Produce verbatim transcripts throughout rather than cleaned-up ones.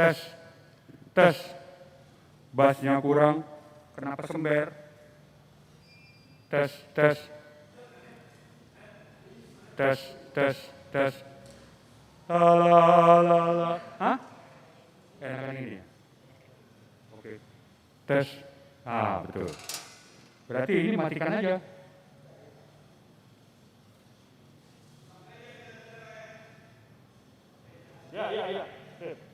Tes. Tes. Bassnya kurang. Kenapa sember? Tes, tes. Tes, tes, tes. La, la, la, la. Hah? Enakan ini ya? Oke. Tes. Ah, betul. Berarti ini matikan aja. Ya, ya, ya. Sip.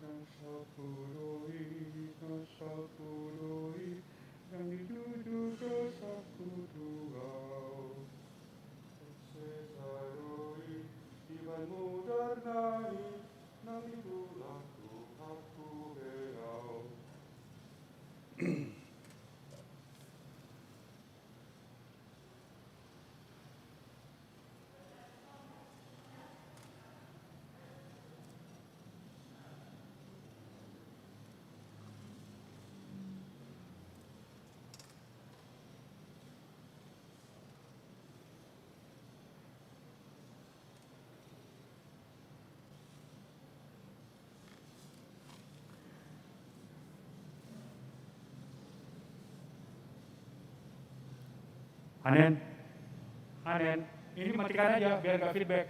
Nang sapulo i, nang sapulo i, nang dituju do sapulo au. Sesa do i, iban mudarna i, nang ditulak Tuhanku be au. Anen, anen, ini matikan aja biar nggak feedback.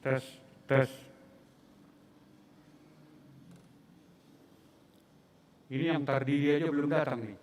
Tes, tes. Ini yang tardidi aja belum datang nih.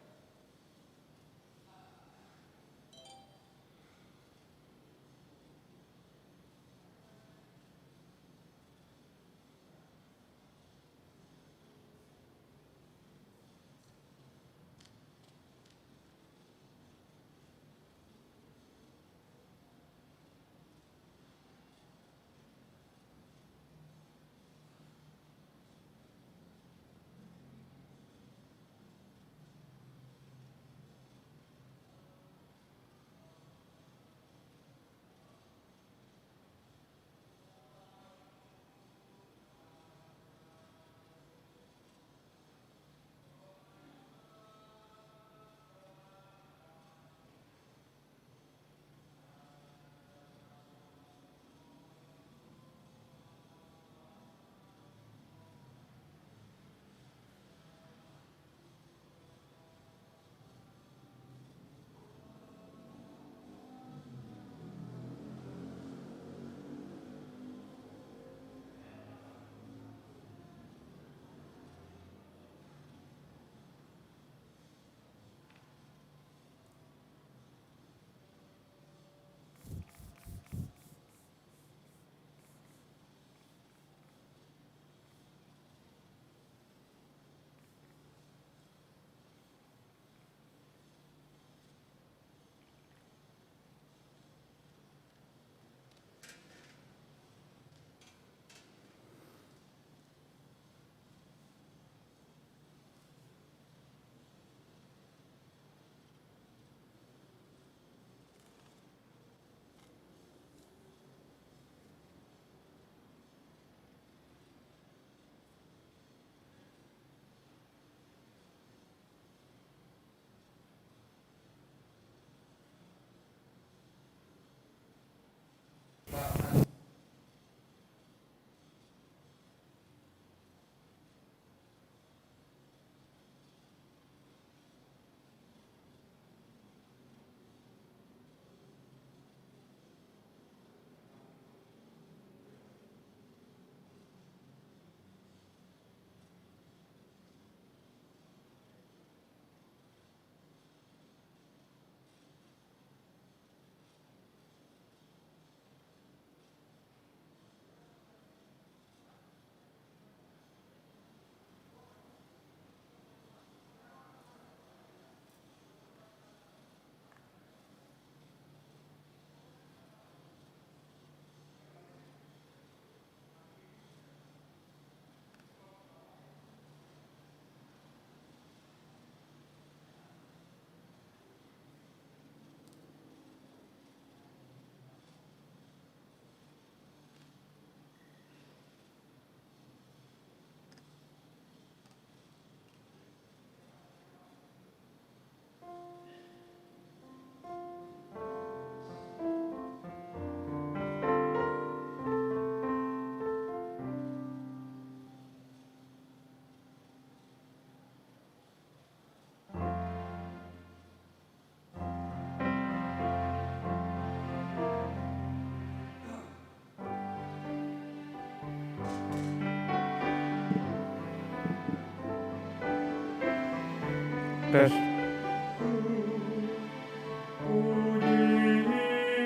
Puji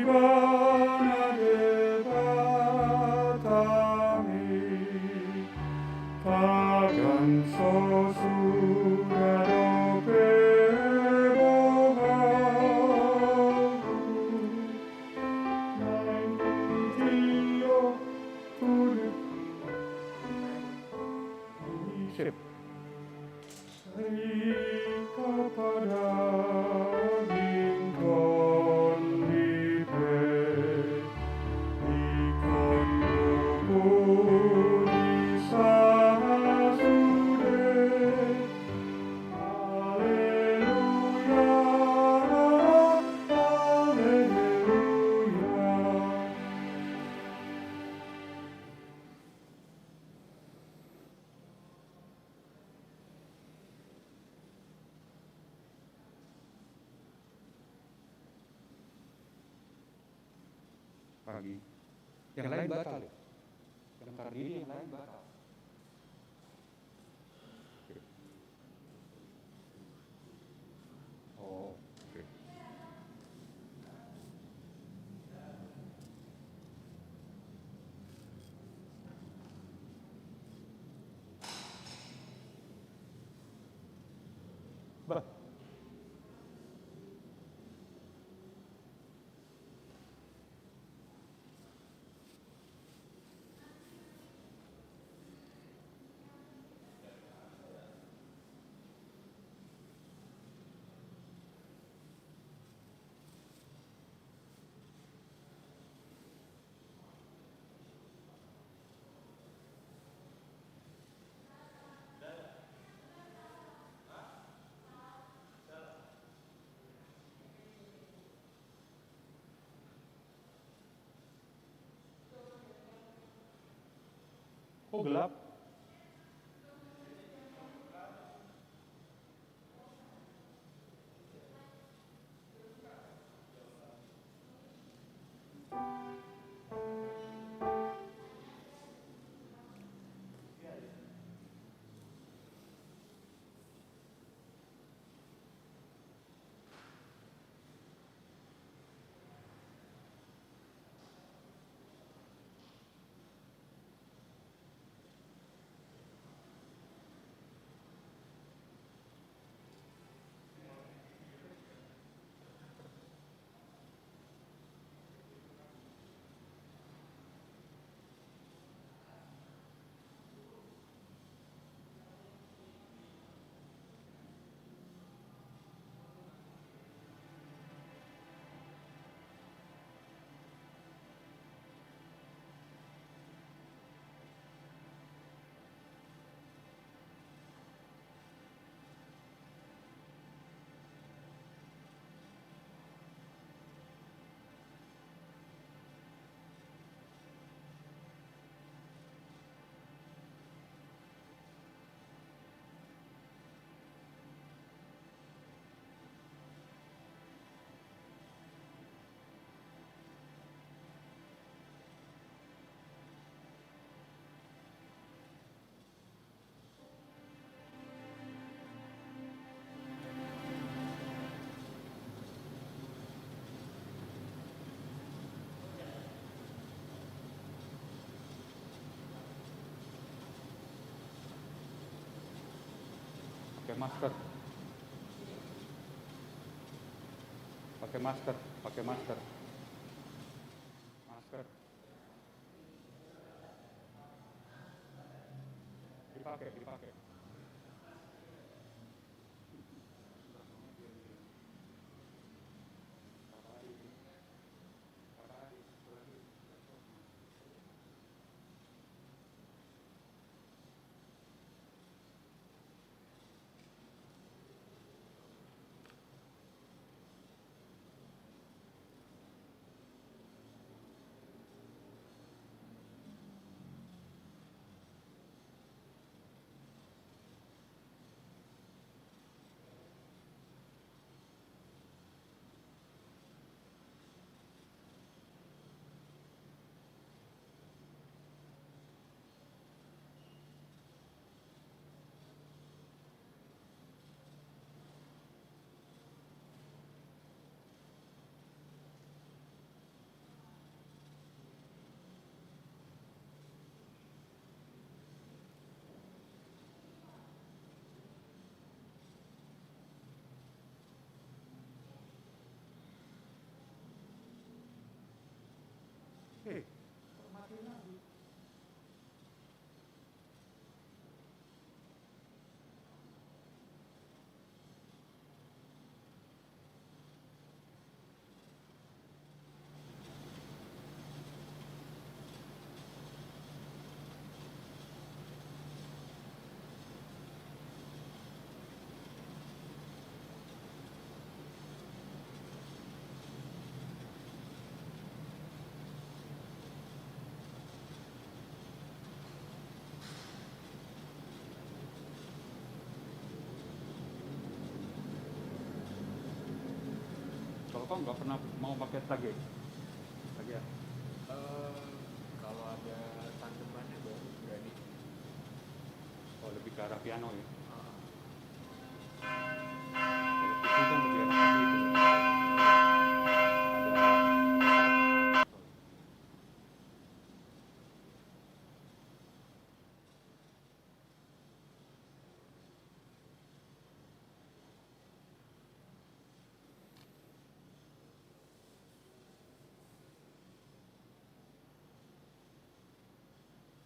Ibana Debata nami, tagan so suda dope boha. Naeng puji Ho, puji. Sip. Pagi. Yang lain batal, ya? Yang tardidi yang lain batal. Oke. Oh, oke. Bah. Kok gelap? Pakai masker. Pakai masker, pakai masker. Masker. Dipakai, dipakai. Kok nggak pernah mau pakai tage? Tage ya? Eh, kalau ada tandemannya baru berani. Oh, lebih ke arah piano ya? Ah. Kalau pukul kan lebih enak lagi itu. Ada.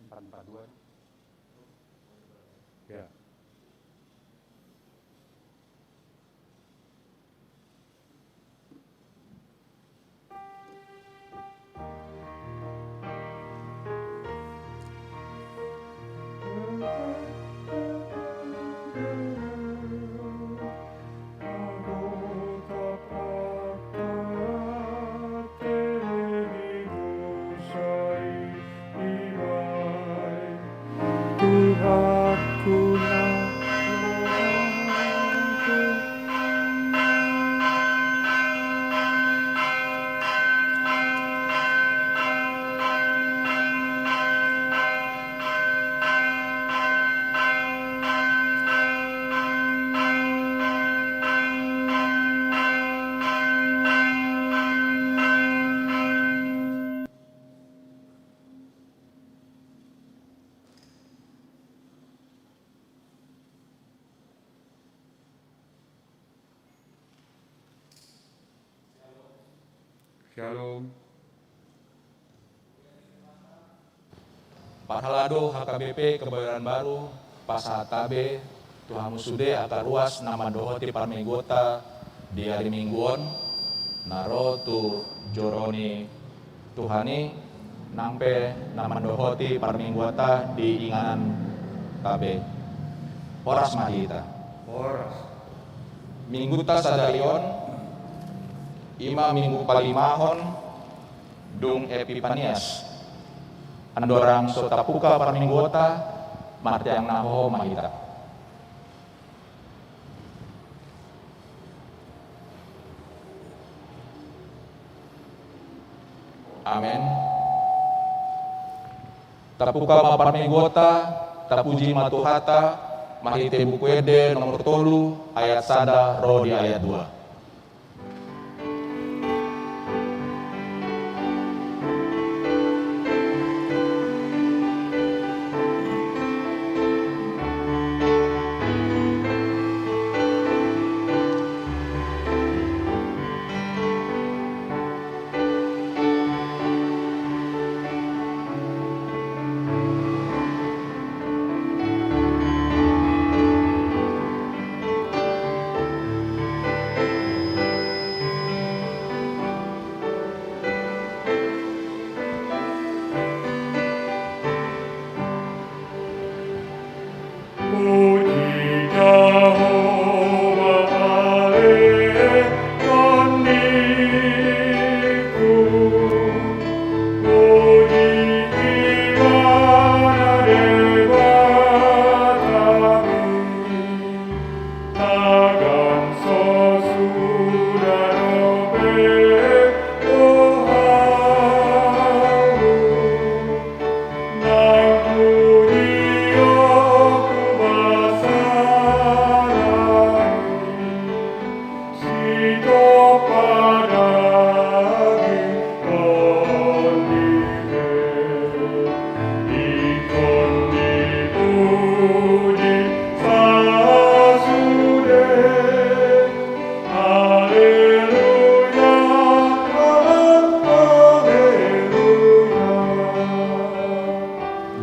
Empat empat dua. Ya. Syalom. Parhalado H K B P Kebayoran Baru, pasahat tabe tu hamu sude angka ruas na mandohoti parmingguonta di ari Minggu on, na ro tu joro ni Tuhan i, nang pe na mandohoti parmingguonta di inganan tabe. Horas ma hita. Horas. Minggunta sadari on, i ma minggu palimahon dung Epipanias. Andorang so tapungka parmingguonta, martangiang na hohom ma hita. Amen. Tapungka ma parmingguonta, tapuji ma Tuhanta, marhite Buku Ende nomor tolu, ayat sada ro di ayat dua.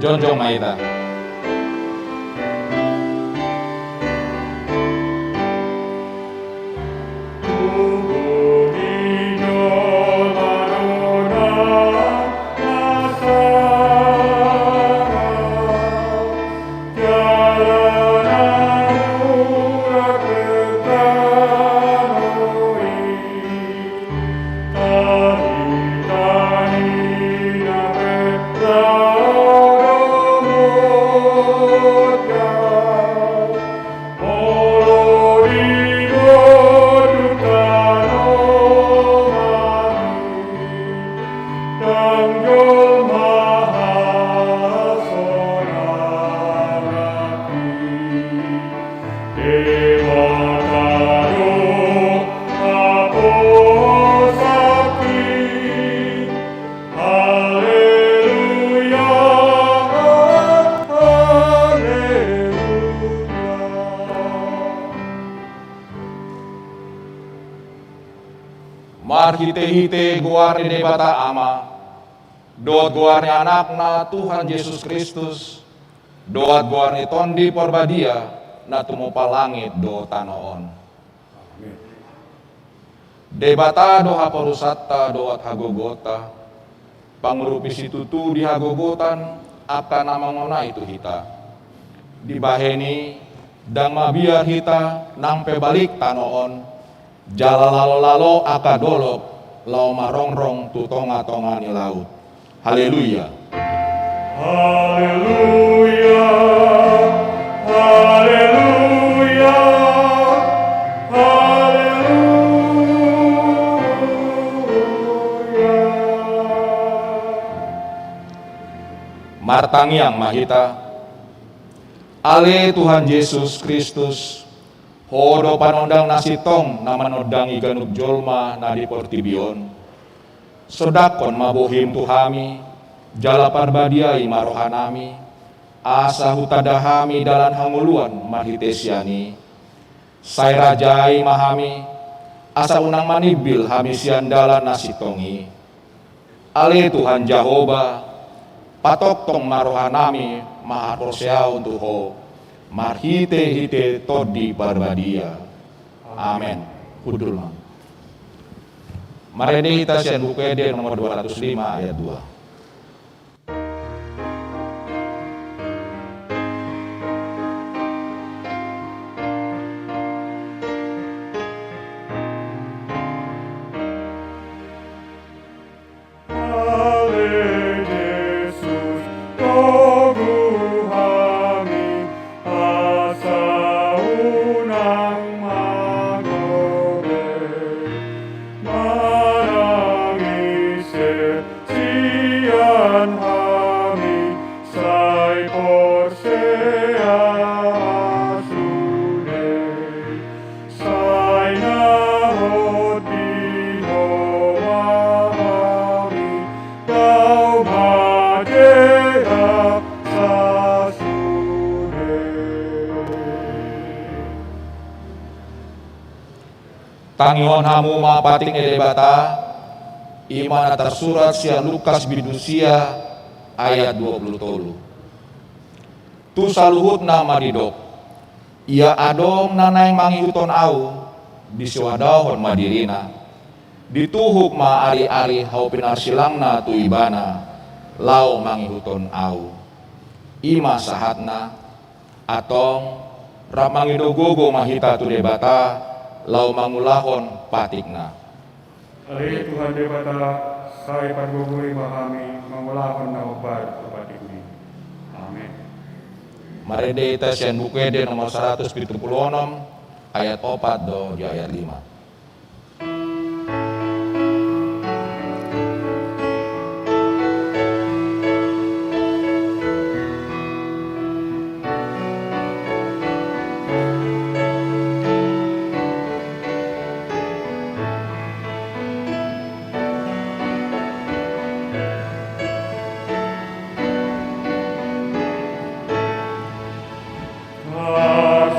Jongjong ma hita. Marhitehite goar ni Debata Ama, dohot goar ni Anakna Tuhan Jesus Kristus, dohot goar ni Tondi Parbadia, na tumompa langit dohot tano on. Debata do haporusanta dohot hagogoonta, pangurupi situtu di hagogotan angka na mangonai tu hita. Dibahen i, ndang mabiar hita nang pe balik tano on, jala lalolalo angka dolok laho marongrong tu tongatonga ni laut. Haleluya. Haleluya. Haleluya. Haleluya. Martangiang ma hita. Ale Tuhan Jesus Kristus, Ho do panondang na sintong na manondangi ganup jolma na di portibi on. Sondanghon ma bohim tu hami, jala parbadiai ma rohanami, asa hutanda hami dalan hangoluan marhite sian i. Sai rajai ma hami, asa unang manimbil hami sian dalan na sintong i. Ale Tuhan Jahowa, patongtong ma rohanami marhaporseaon tu Ho, marhitehite Tondi Parbadia. Amen. Hundul ma. Marende hita sian Buku Ende nomor dua ratus lima ayat dua. Ale Jesus, togu hami, asa unang magobe, manang ise sian hami sai porsea sude. Sai na hot di Ho ma hami, dao ma deak sasude. Tangihon hamu ma patik ni Debata, i ma na tarsurat sian Lukas bindu sia ayat dua pulu tolu. Tu saluhutna ma didok, ia adong na naeng mangihuthon Ahu, disoadahon ma dirina, dituhuk ma ariari hau pinarsilangna tu ibana, laho mangihuthon Ahu. I ma sahatna, antong, rap mangido gogo ma hita tu Debata, laho mangulahon patikna. Ale Tuhan Debata, sai pargogoi ma hami mangulahon na hombar tu patikmi. Amen. Marende hita sian Buku Ende nomor saratus pitu pulu onom, ayat opat do di ayat lima.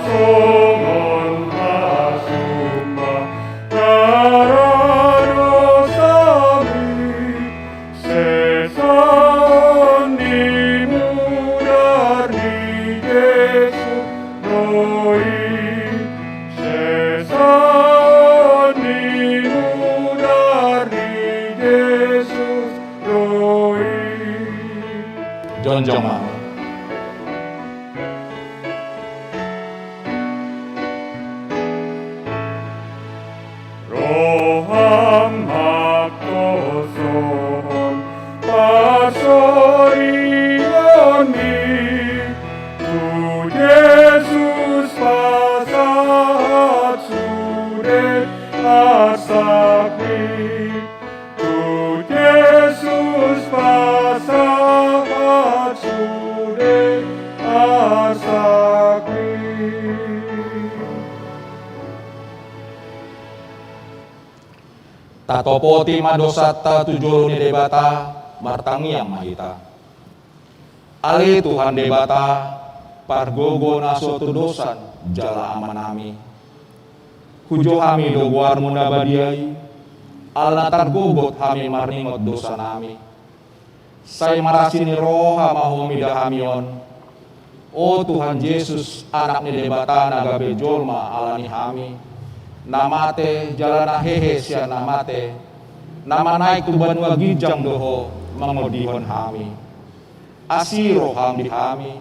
Tarsongon hasumba, tara dosami, sesaon ni mudar ni Jesus do i, sesaon ni mudar ni Jesus do i. Jongjong ma. Roham mangkososhon parsorionmi, tu Jesus pasahat sude arsakmi. Tu Jesus pasahat sude arsakmi. Tatopoti ma dosanta tu jolo ni Debata, martangiang ma hita. Ale Tuhan Debata, pargogo na so tudosan jala amanami. Hujo hami do goarmu na badia i, Ala na targogot hami marningot dosanami, sai marasi ni roha ma Ho mida hami on. O Tuhan Jesus, Anak ni Debata na gabe jolma ala ni hami, na mate jala na hehe sian na mate, na manaek tu banua ginjang do Ho mangondihon hami. Asi roham di hami,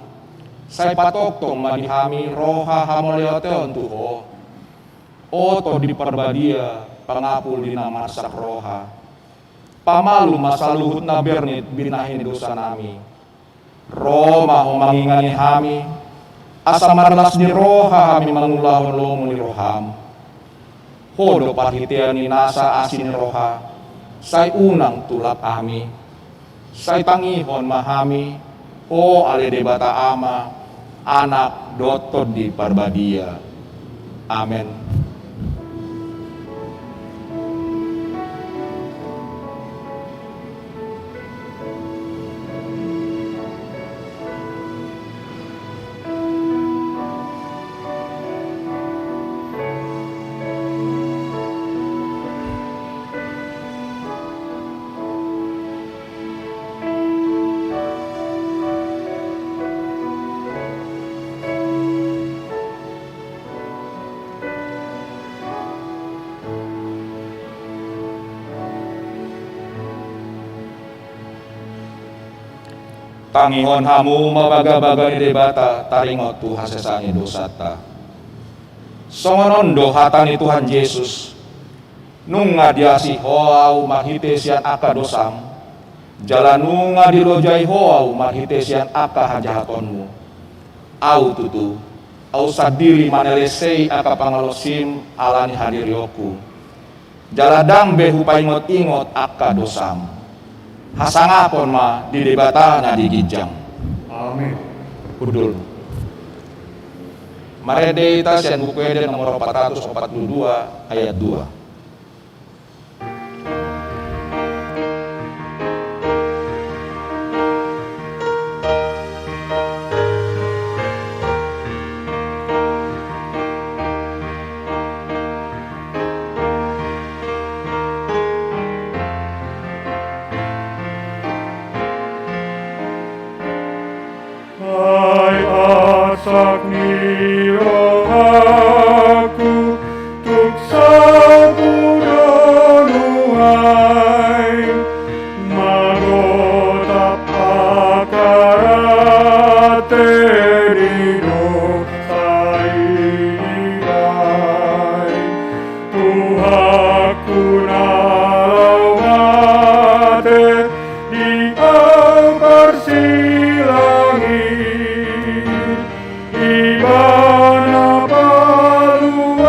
sai patongtong ma di hami roha hamauliateon tu Ho. O Tondi Parbadia, pangapul di na marsak roha, pamalum ma saluhut na bernit binahen dosanami. Ro ma Ho mangingani hami, asa marlas ni roha hami mangulahon lomo ni roham. Ho do parhitean ni nasa asi ni roha, sai unang tulak hami. Sai tangihon ma hami, Ho ale Debata Ama, Anak dohot Tondi Parbadia. Amen. Tangihon hamu ma bagabaga ni Debata taringot tu hasesaan ni dosanta. Songon on do hata ni Tuhan Jesus: Nunga diasi ho ahu marhite sian angka dosam, jala nunga dilojai ho ahu marhite sian angka hajahatonmu. Ahu tutu, ahu sandiri manelesei angka pangalaosim ala ni hadirionku. Jala ndang be hupaingotingot angka dosam. Hasangapon ma di Debata na di ginjang. Amin. Hundul. Marende hita sian Buku Ende nomor opat ratus opat pulu dua ayat dua. Ai arsak ni rohangku tuk sampudo nuaeng, magotap angka rante ni dosa i di Tuhanku na laho mate di ampar silang i, Ibana paluahon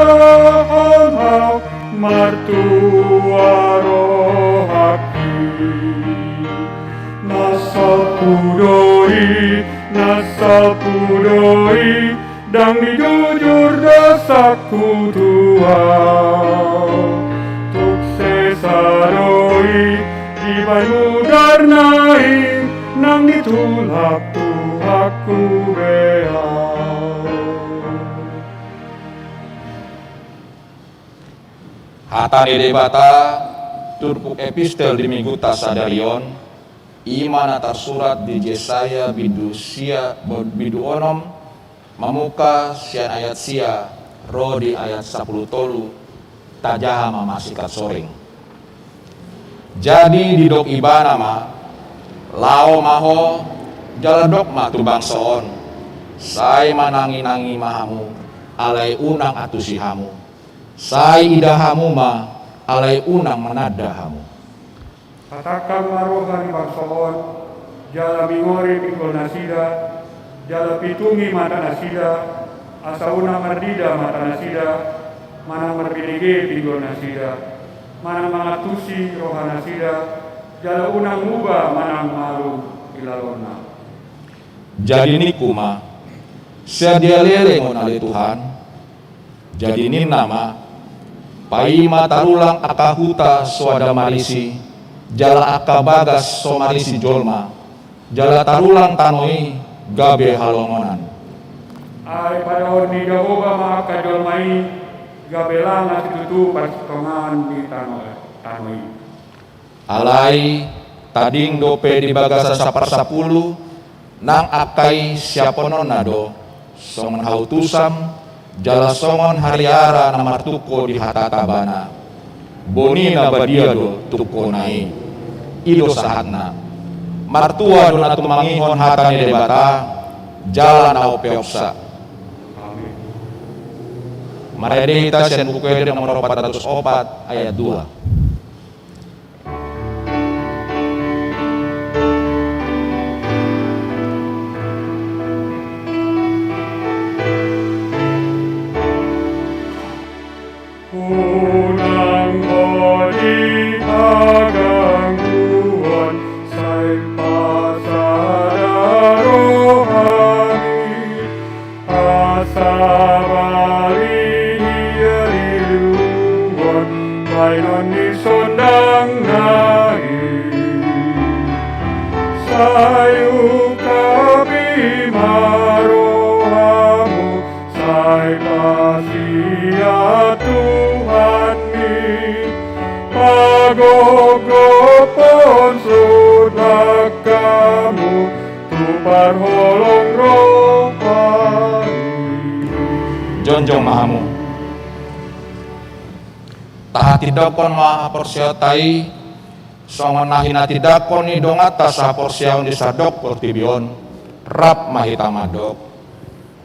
ahu martua rohangki. Na sampudo i, na sampudo i, ndang dijujur dosangku tu ahu. Tuk sesa do i, di bahen mudarna i, ndang ditulak Tuhanku be ahu. Hata ni Debata, turpuk epistel di Minggunta sadari on, i ma na tarsurat di Jesaya bindu sia, bindu onom, mamungka sian ayat sia ro di ayat sampulu tolu, tajaha ma masingkat soring. Jadi didok Ibana ma: Laho ma ho, jala dok ma tu bangso on: Sai mananginangi ma hamu, alai unang antusi hamu. Sai ida hamu ma, alai unang mananda hamu. Patangkang ma roha ni bangso on, jala mingori pinggolnasida, jala pitungi matanasida, asa unang marnida matanasida, manang marbinege pinggolnasida, manang mangantusi rohanasida, jala unang muba manang malum ilalonna. Jadi ningku ma: Sian dia leleng on ale Tuhan? Jadi ninna ma: Paima tarulang angka huta so ada marisi, jala angka bagas so marisi jolma, jala tarulang tano i gabe halongonan. Ai padaon ni Jahowa ma angka jolma i, gabe langa situtu parsitongaan ni tano, Alai tading dope di bagasan saparsapulu, nang angka i siapononna do, songon hautusam, jala songon hariara na martungko di hatata bana. Boni na badia do tungkona i. I do sahatna. Martua do na tumangihon hata ni Debata, jala na umpeopsa. Marende hita sian Buku Ende nomor opat ratus opat ayat dua. Unang boi hagangguon, sai pasada rohami. Asa balian i diluhon baenon ni sondangna i. Sai ungkapi ma rohamu, sai pasia Tuhanmi. Pagogophon sundangkamu tu parholong roha i. Jongjong ma hamu. Tahatindanghon ma haporseaonta i, songon na hinatindanghon ni donganta sahaporseaon di sandok portibi on. Rap ma hita mandok.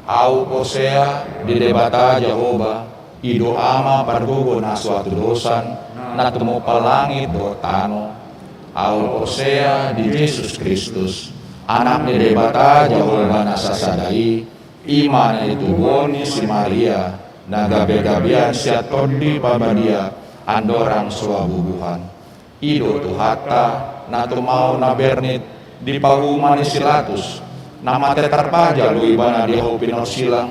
Ahu porsea di Debata Jahowa, i do Ama pargogo na so hatudosan, na tumompa langit dohot tano. Ahu porsea di Jesus Kristus, Anak ni Debata Jahowa na sasada i, i ma na nitubuhon ni si Maria, na gabegabean sian Tondi Parbadia, andorang so habubuhan. I do Tuhanta, na tumaon na bernit di pauma ni si Latus, na mate tarpajal do ibana di hau pinorsilang,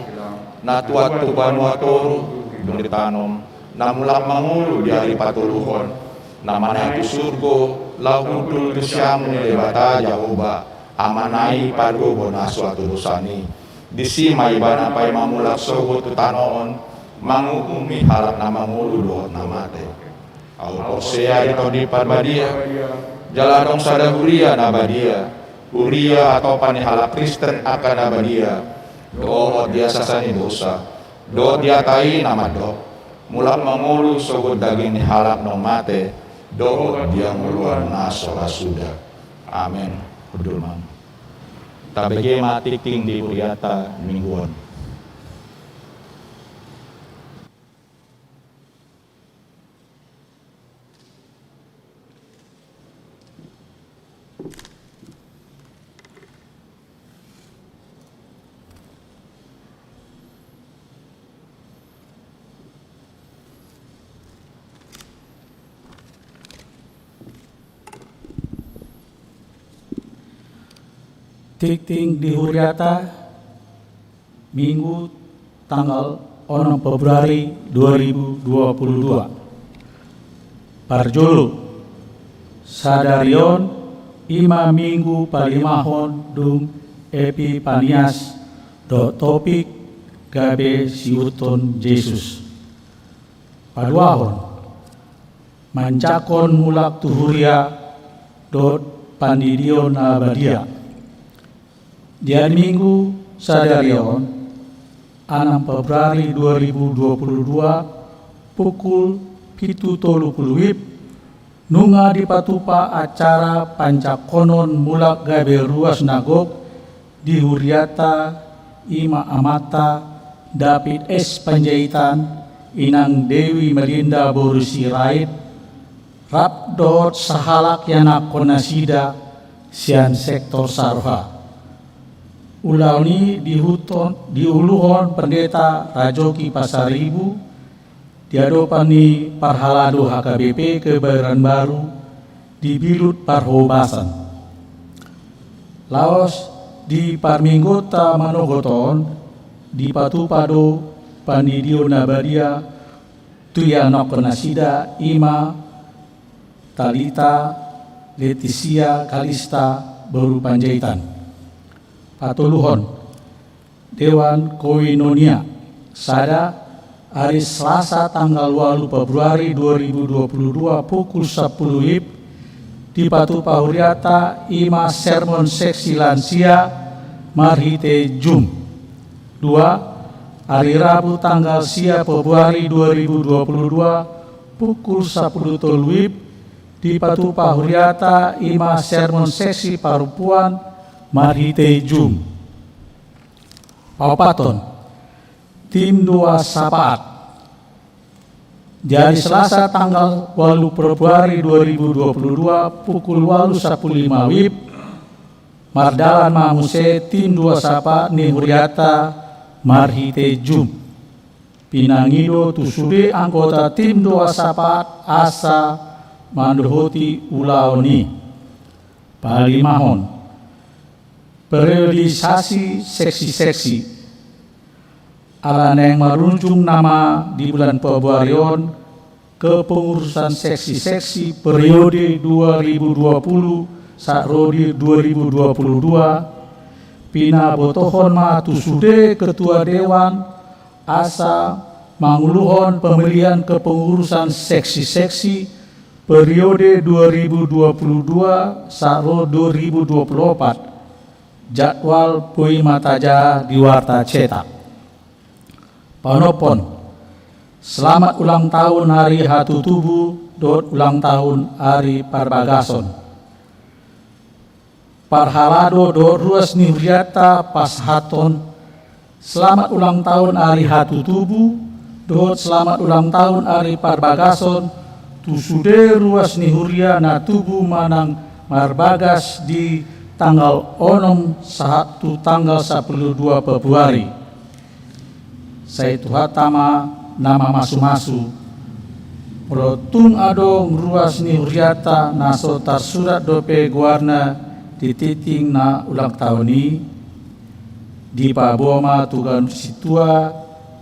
na tuat tu banua toru dung ditanom, na mulak mangolu di ari patoluhon, na manaek tu surgo laho hundul tu siamun ni Debata Jahowa, Amana i pargogo na so hatudosan i. Disi ma ibana paima mulak sogot tu tano on, manguhumi halak na mangolu dohot na mate. Ahu porsea di Tondi Parbadia, jala adong sada huria na badia, huria hatopan ni halak Kristen angka na badia, dohot di hasesaan ni dosa, dohot di hata i na mandok, mulak mangolu sogot daging ni halak naung mate, dohot di hangoluan na so ra suda. Amen. Hundul ma. Tabege ma tingting di hurianta minggu on. Tingting di hurianta, Minggu tanggal onom Februari dua ribu dua puluh dua. Parjolo, sadari on i ma Minggu palimahon dung Epipanias dohot topik gabe siihuthon Jesus. Paduahon, manjangkon mulak tu huria dohot pandidion na badia. Di ari Minggu sadari on, anam Februari dua ribu dua puluh dua, pukul pitu tolu pulu wib, nunga dipatupa acara panjangkonon mulak gabe ruas na gok di hurianta, i ma amanta David S Panjaitan, inang Dewi Melinda boru Sirait, rap dohot sahalak ianakhon nasida sian sektor Saroha. Ulaon i diihuthon, diuluhon Pendeta Rajoki Pasaribu, di adopan ni parhalado H K B P Kebayoran Baru di Bilut Parhobasan. Laos di parmingguonta manogot on, dipatupa do pandidion na badia tu ianakhon nasida, i ma Talita, Letisia, Kalista boru Panjaitan. Patoluhon, Dewan Koinonia, sada, Ari Selasa tanggal ualu Februari dua ribu dua puluh dua pukul sampulu WIB, dipatupa huriata i ma sermon seksi lansia marhite Zoom. Dua, ari Rabu tanggal sia Februari dua ribu dua puluh dua pukul sampulu tolu WIB, dipatupa huriata i ma sermon seksi parompuan marhite Zoom. Paopathon, Tim Dua Sapaat. Di ari Selasa tanggal ualu Februari dua ribu dua puluh dua pukul ualu sampulu lima WIB, mardalan ma muse Tim Dua Sapaat ni huriata marhite Zoom. Pinangido tu sude anggota Tim Dua Sapaat asa mandohoti ulaon i. Palimahon, periodisasi seksi-seksi. Ala naeng marujung nama di bulan Februari on kepengurusan seksi-seksi periode dua ribu dua puluh sahat ro di dua ribu dua puluh dua, pinabotohon ma tu sude ketua dewan asa manguluhon pemilihan kepengurusan seksi-seksi periode dua ribu dua puluh dua sahat ro dua ribu dua puluh opat. Jadwal boi ma tajaha di warta cetak. Panompon, selamat ulang tahun ari hatutubu dohot ulang tahun ari parbagason. Parhalado dohot ruas ni huriata pasahathon selamat ulang tahun ari hatutubu dohot selamat ulang tahun ari parbagason tu sude ruas ni huria na tubu manang marbagas di tanggal onom sahat tu tanggal sampulu dua Februari. Sai Tuhanta ma na mamasu-masu. Molo tung adong ruas ni huriata na so tarsurat dope goarna di tingting na ulang tahun i, dipaboa ma tu ganup sintua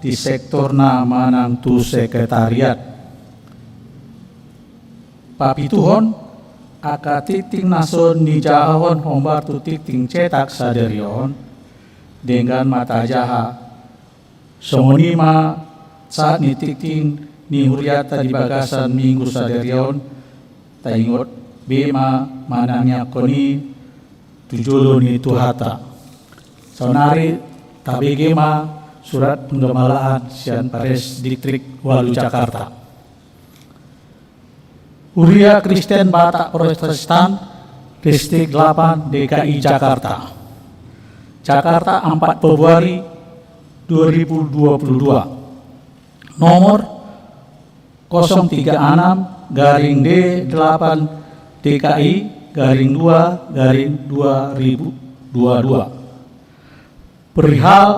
di sektorna manang tu sekretariat. Papituhon, angka tingting na so nijahahon hombar tu tingting cetak sadari on, denggan ma tajaha. Songon i ma sahat ni tingting ni huriata di bagasan minggu sadari on, taingot be ma manangiangkon i tu jolo ni Tuhanta. Saonari tabege ma surat penggembalaan sian Pares Distrik Ualu Jakarta. Huria Kristen Batak Protestan, Distrik delapan D K I Jakarta. Jakarta, empat Februari dua ribu dua puluh dua. Nomor kosong tiga enam garing D delapan D K I garing dua garing dua ribu dua dua. Perihal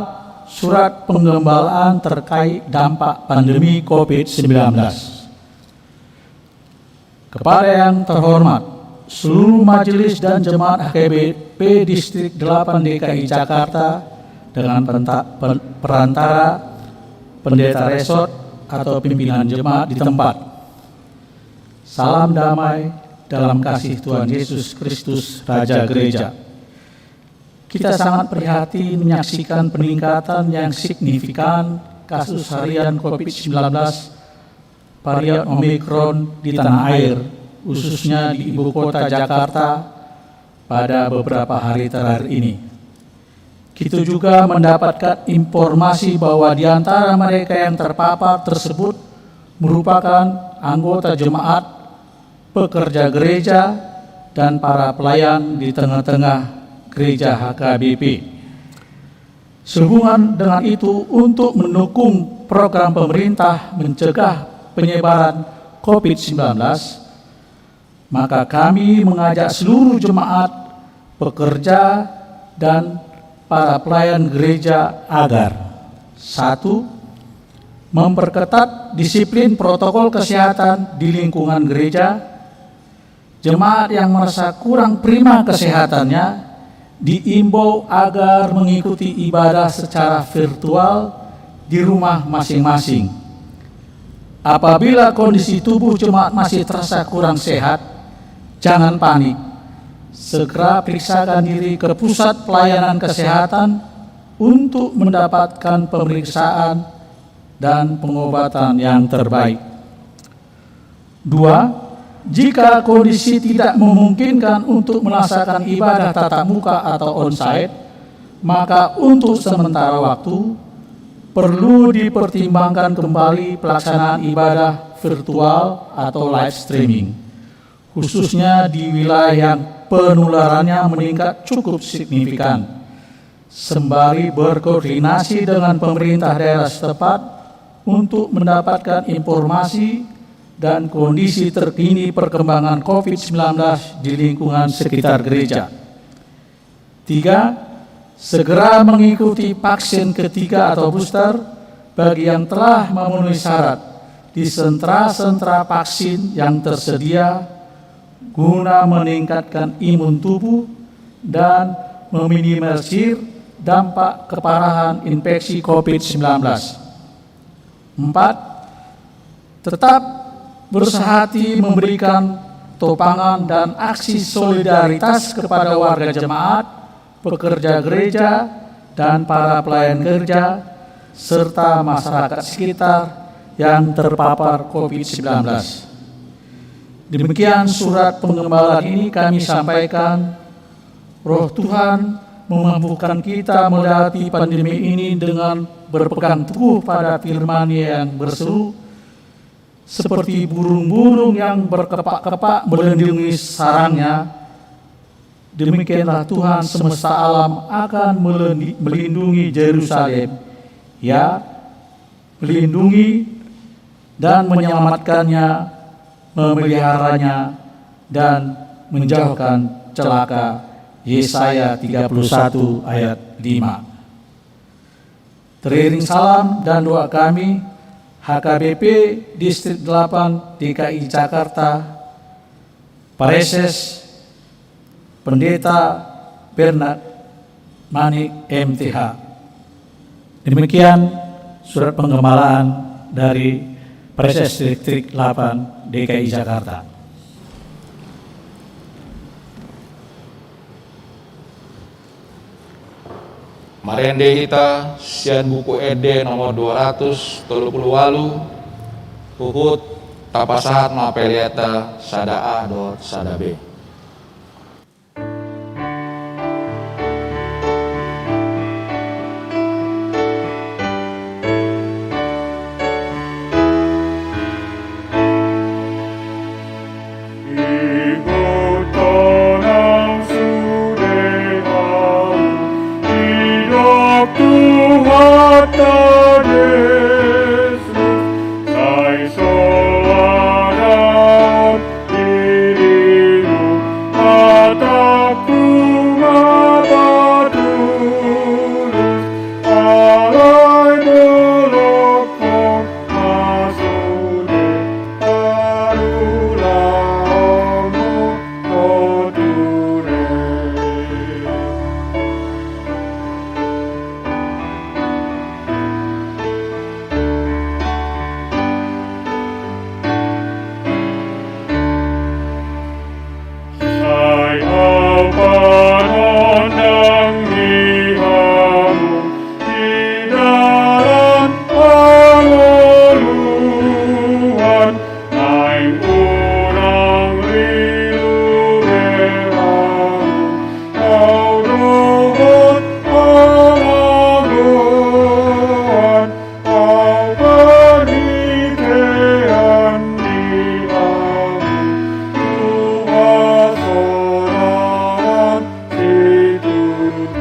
surat penggembalaan terkait dampak pandemi covid sembilan belas. Kepada yang terhormat, seluruh majelis dan jemaat H K B P Distrik delapan D K I Jakarta dengan penta-, pen-, perantara pendeta resort atau pimpinan jemaat di tempat. Salam damai dalam kasih Tuhan Yesus Kristus, Raja Gereja. Kita sangat prihatin menyaksikan peningkatan yang signifikan kasus harian covid sembilan belas varian Omicron di tanah air, khususnya di ibu kota Jakarta pada beberapa hari terakhir ini. Kita juga mendapatkan informasi bahwa di antara mereka yang terpapar tersebut merupakan anggota jemaat, pekerja gereja, dan para pelayan di tengah-tengah gereja H K B P. Sehubungan dengan itu, untuk mendukung program pemerintah mencegah penyebaran covid sembilan belas, maka kami mengajak seluruh jemaat, pekerja, dan para pelayan gereja agar: satu, memperketat disiplin protokol kesehatan di lingkungan gereja. Jemaat yang merasa kurang prima kesehatannya diimbau agar mengikuti ibadah secara virtual di rumah masing-masing. Apabila kondisi tubuh jemaat masih terasa kurang sehat, jangan panik. Segera periksakan diri ke pusat pelayanan kesehatan untuk mendapatkan pemeriksaan dan pengobatan yang terbaik. Dua, jika kondisi tidak memungkinkan untuk melaksanakan ibadah tatap muka atau onsite, maka untuk sementara waktu perlu dipertimbangkan kembali pelaksanaan ibadah virtual atau live streaming, khususnya di wilayah yang penularannya meningkat cukup signifikan, sembari berkoordinasi dengan pemerintah daerah setempat untuk mendapatkan informasi dan kondisi terkini perkembangan covid sembilan belas di lingkungan sekitar gereja. Tiga, segera mengikuti vaksin ketiga atau booster bagi yang telah memenuhi syarat di sentra-sentra vaksin yang tersedia guna meningkatkan imun tubuh dan meminimalisir dampak keparahan infeksi covid sembilan belas. Empat, tetap berusaha hati memberikan topangan dan aksi solidaritas kepada warga jemaat, pekerja gereja, dan para pelayan gereja, serta masyarakat sekitar yang terpapar covid sembilan belas. Demikian surat penggembalaan ini kami sampaikan. Roh Tuhan memampukan kita menghadapi pandemi ini dengan berpegang teguh pada firman-Nya yang berseru, seperti burung-burung yang berkepak-kepak melindungi sarangnya, demikianlah Tuhan semesta alam akan melendi-, melindungi Yerusalem. Ya, melindungi dan menyelamatkannya, memeliharanya, dan menjauhkan celaka. Yesaya tiga puluh satu ayat lima. Teriring salam dan doa kami, H K B P Distrik delapan D K I Jakarta, Praeses Pendeta Bernard Manik, M T H. Demikian surat penggembalaan dari Praeses Distrik delapan D K I Jakarta. Marende hita sian Buku Ende nomor dua ratus tolu pulu ualu, huhut tapasahat ma peleanta sada A dohot sada B. Didok Tuhanta Jesus, sai so adong dirimu, hatangku ma patulus, alai dolok ho ma sude parulaonmu. Sai au panondang di hamu di dalan hangoluan, naeng unang lilu be hamu, au dohot hamagoan, au pangidoan di hamu tu hasorangan situtu.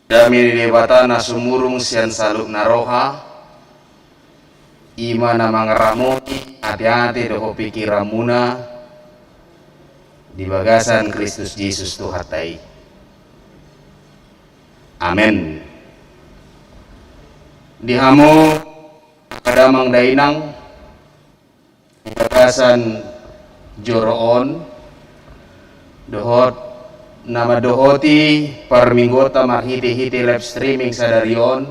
Dame ni Debata na sumurung sian saluhutna roha, i ma na mangaramoti ateate dohot pikiranmuna di bagasan Kristus Jesus Tuhanta i. Amen. Di hamu angka damang dainang, di bagasan joro on dohot na mandohoti parmingguonta marhitehite live streaming sadari on,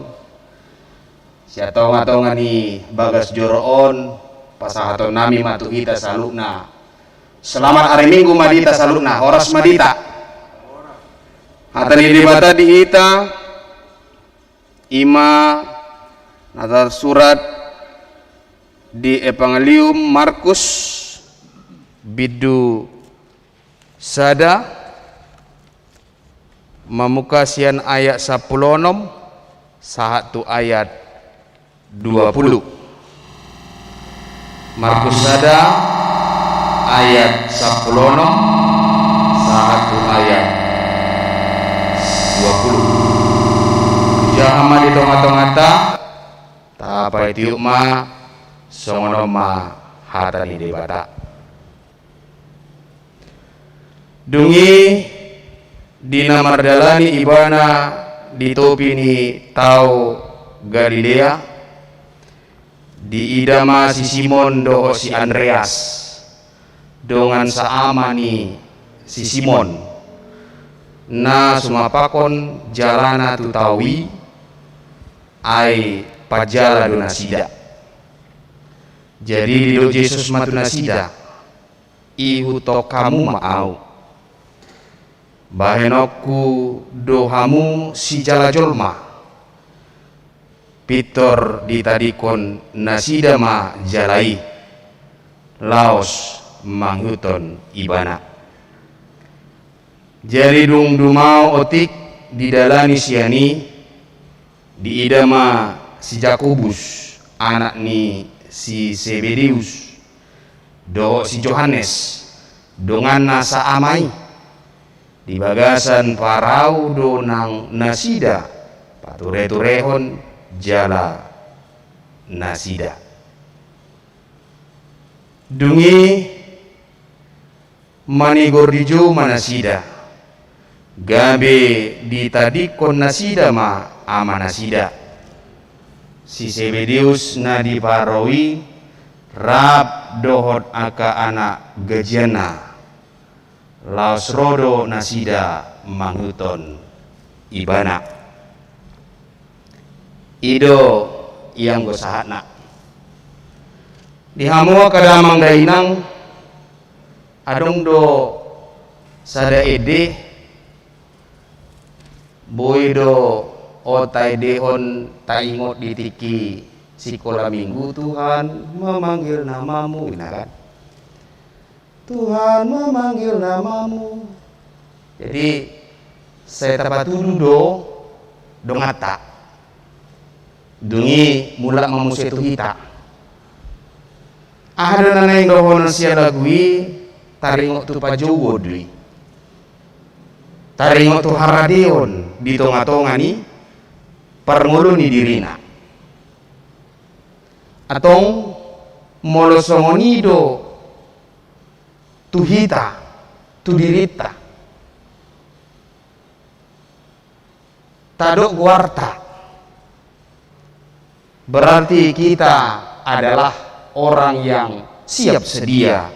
sian tongatonga ni bagas joro on, pasahatonnami ma tu hita saluhutna. Selamat hari Minggu ma di hita saluhutna, horas ma di hita. Hata ni Debata di hita, i ma na tarsurat di Evangelium Markus bindu sada, mamungka sian ayat sampulu onom sahat tu ayat dua pulu. Markus sada ayat sampulu onom sahat tu ayat dua pulu. Hujaha ma di tongatonganta, tapaitiop ma, songon on ma hata ni Debata. Dung i, di na mardalani Ibana di topi ni Tao Galilea, diida ma si Simon dohot si Andreas, dongan saama ni si Simon, na sumapakhon jalana tu tao i, ai panjala do nasida. Jadi didok Jesus ma tu nasida: Ihuthon hamu ma Ahu. Bahenonku do hamu sijala jolma. Pintor ditadingkon nasida ma jala i, laos mangihuthon ibana. Jadi dung dumao otik didalani sian i, diida ma si Jakobus, anak ni si Sebedeus, dohot si Johannes, donganna saama i. Di bagasan parau do nang nasida patureturehon jala nasida. Dung i, manigor dijou ma nasida, gabe ditadingkon nasida ma amanasida, si Sebedeus na di parau i, rap dohot angka anak gajianna, laos ro do nasida mangihuthon ibana. I do ianggo sahatna. Di hamu angka damang dainang, adong do sada ende, boi do on taendehon, taingot di tingki sikola minggu, "Tuhan memanggil namamu," ninna kan. "Tuhan memanggil namamu." Jadi, sai tapatudu do donganta. Dung i mulak ma muse tu hita. Aha do na naeng dohonon sian lagu i? Taringot tu pajouon do i. Taringot tu haradeon di tongatonga ni parngoluon ni dirina. Antong molo songon i do tu hita, tu dirinta, tadok goarta, berarti kita adalah orang yang siap sedia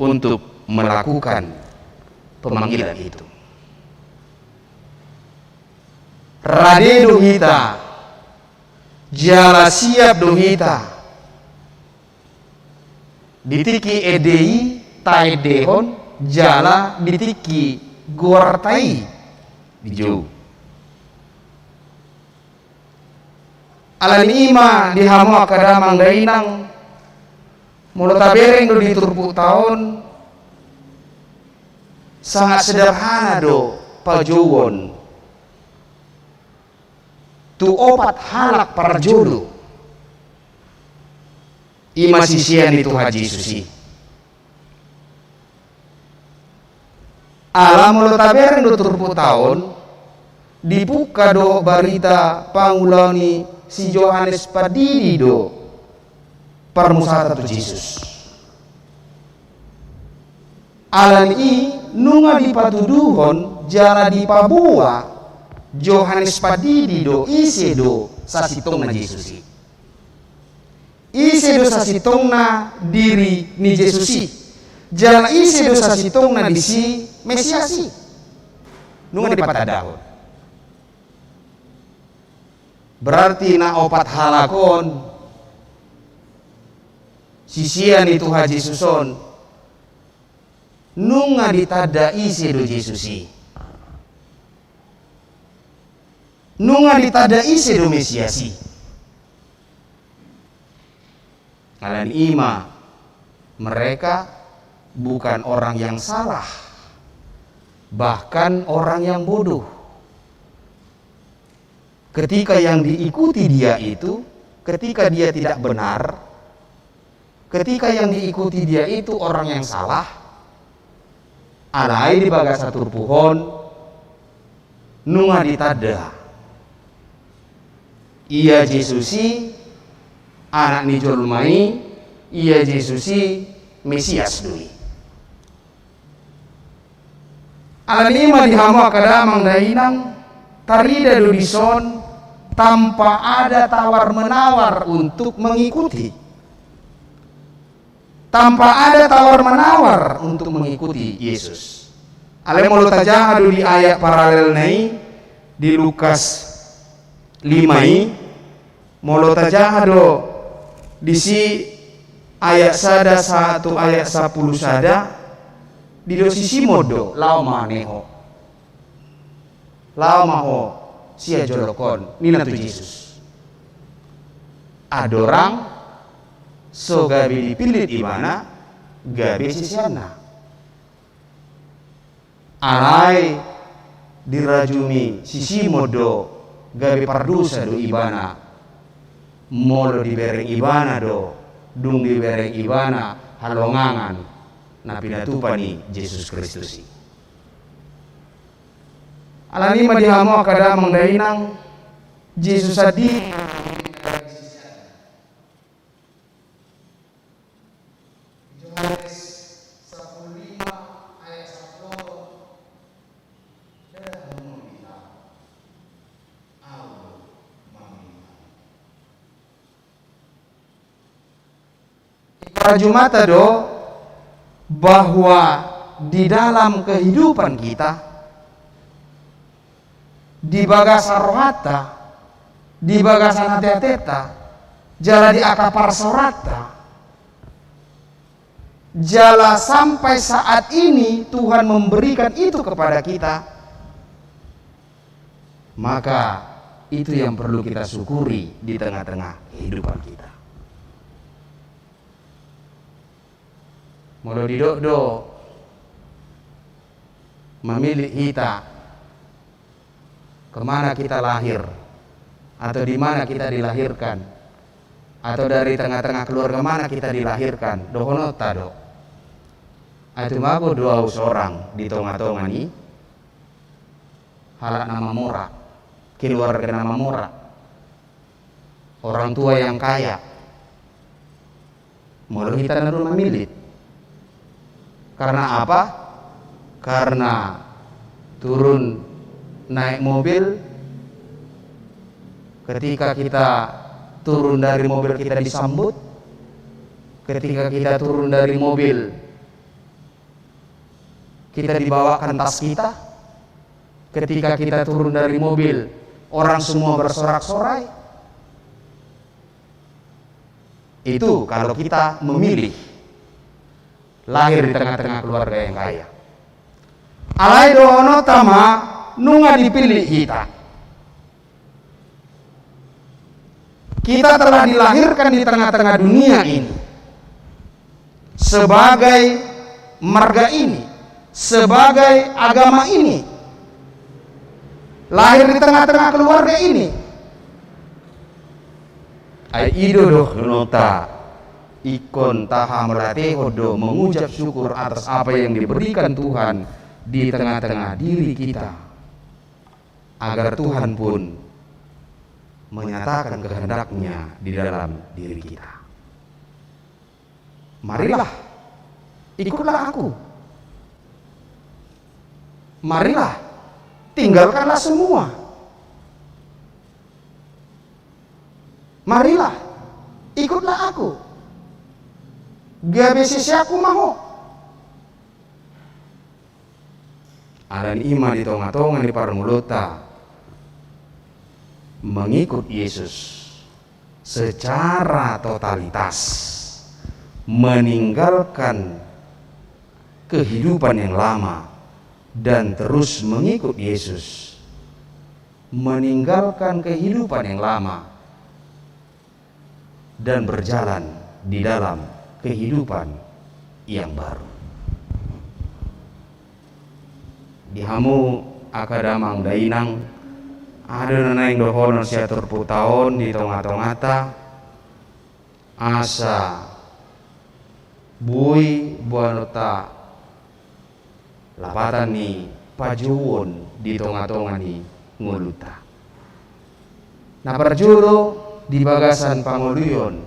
untuk melakukan pemanggilan itu. Rade do hita, jala siap do hita di tingki ende i taendehon, jala di tingki goarta i dijou. Alani i ma di hamu angka damang dainang, molo tabereng do di turpukta on, sangat sederhana do pajouon tu opat halak parjolo, i ma sisean ni Tuhan Jesus i. Ala molo tabereng do turpukta on, dipungka do barita pangulaon ni si Johannes Pandidi do parmusaan tu Jesus. Alani i nunga dipatuduhon jala dipaboa Johannes Pandidi do ise do sasintongna Jesus i. Ise do sasintongna diri ni Jesus i. Jala ise do sasintongna disi Mesias i. Nunga dipatandahon. Berarti na opat halak on, sisean ni Tuhan Jesus on, nunga ditanda ise do Jesus i. Nunga ditanda ise do Mesias i. Alani i ma mereka bukan orang yang salah, bahkan orang yang bodoh. Ketika yang diikuti dia itu, ketika dia tidak benar, ketika yang diikuti dia itu orang yang salah, alai di bagasan turpuk on nunga ditanda ia Jesus i anak ni jolma i, ia Jesus i Mesias do i. Alani i ma di hamu angka damang dainang, tarida do dison tanpa ada tawar-menawar untuk mengikuti. Tanpa ada tawar-menawar untuk mengikuti Yesus. Alai molo tajaha do di ayat paralelna i di Lukas lima i, molo tajaha do disi ayat sada sahat tu ayat sampulu sada, didok si Simon do, laho ma ne ho. Laho ma ho sian jolongkon, ninna tu Jesus. Andorang so gabe dipillit ibana gabe siseanna. Alai dirajumi si Simon do gabe pardosa do ibana molo dibereng ibana do, dung dibereng ibana halongangan na pinatupa ni Jesus Kristus i. Alani i ma di hamu angka damang dainang, Jesus sandiri. Johannes sampulu lima ayat sampulu opat. Ndada hamu manguliti, Ahu do manguliti. Parjumata do bahwa di dalam kehidupan kita, di bagasan rohanta, di bagasan ateateta, jala di angka parsaoranta, jala sampai saat ini Tuhan memberikan itu kepada kita, maka itu yang perlu kita syukuri di tengah-tengah kehidupan kita. Molo didok do mamillit hita, kemana kita lahir, atau di mana kita dilahirkan, atau dari tengah-tengah keluarga mana kita dilahirkan, dohononta do. Ai tumagon do ahu sorang di tonga-tonga ni halak na mamora, keluarga na mamora, orang tua yang kaya. Molo hita na dua mamillit. Karena apa? Karena turun naik mobil, ketika kita turun dari mobil kita disambut, ketika kita turun dari mobil kita dibawakan tas kita, ketika kita turun dari mobil, orang semua bersorak-sorai. Itu kalau kita memilih lahir di tengah-tengah keluarga yang kaya. Alai dohononta ma, nunga dipillit hita. Kita telah dilahirkan di tengah-tengah dunia ini sebagai marga ini, sebagai agama ini, lahir di tengah-tengah keluarga ini. Ai i do dohononta, ingkon tahamauliatehon do, mengucap syukur atas apa yang diberikan Tuhan di tengah-tengah diri kita. Agar Tuhan pun menyatakan kehendak-Nya di dalam diri kita. Marilah, ikutlah Aku. Marilah, tinggalkanlah semua. Marilah, ikutlah Aku. Gabe siseanKu ma ho. Alani i ma di tongatonga ni parngoluonta, mengikut Yesus secara totalitas, meninggalkan kehidupan yang lama dan terus mengikut Yesus, meninggalkan kehidupan yang lama dan berjalan di dalam kehidupan yang baru. Di hamu angka damang dainang, adong na naeng dohonon sian turpukta on di tongatongata, asa boi boanonta lapatan ni pajouon di tongatonga ni ngolunta. Na parjolo, di bagasan pangoloion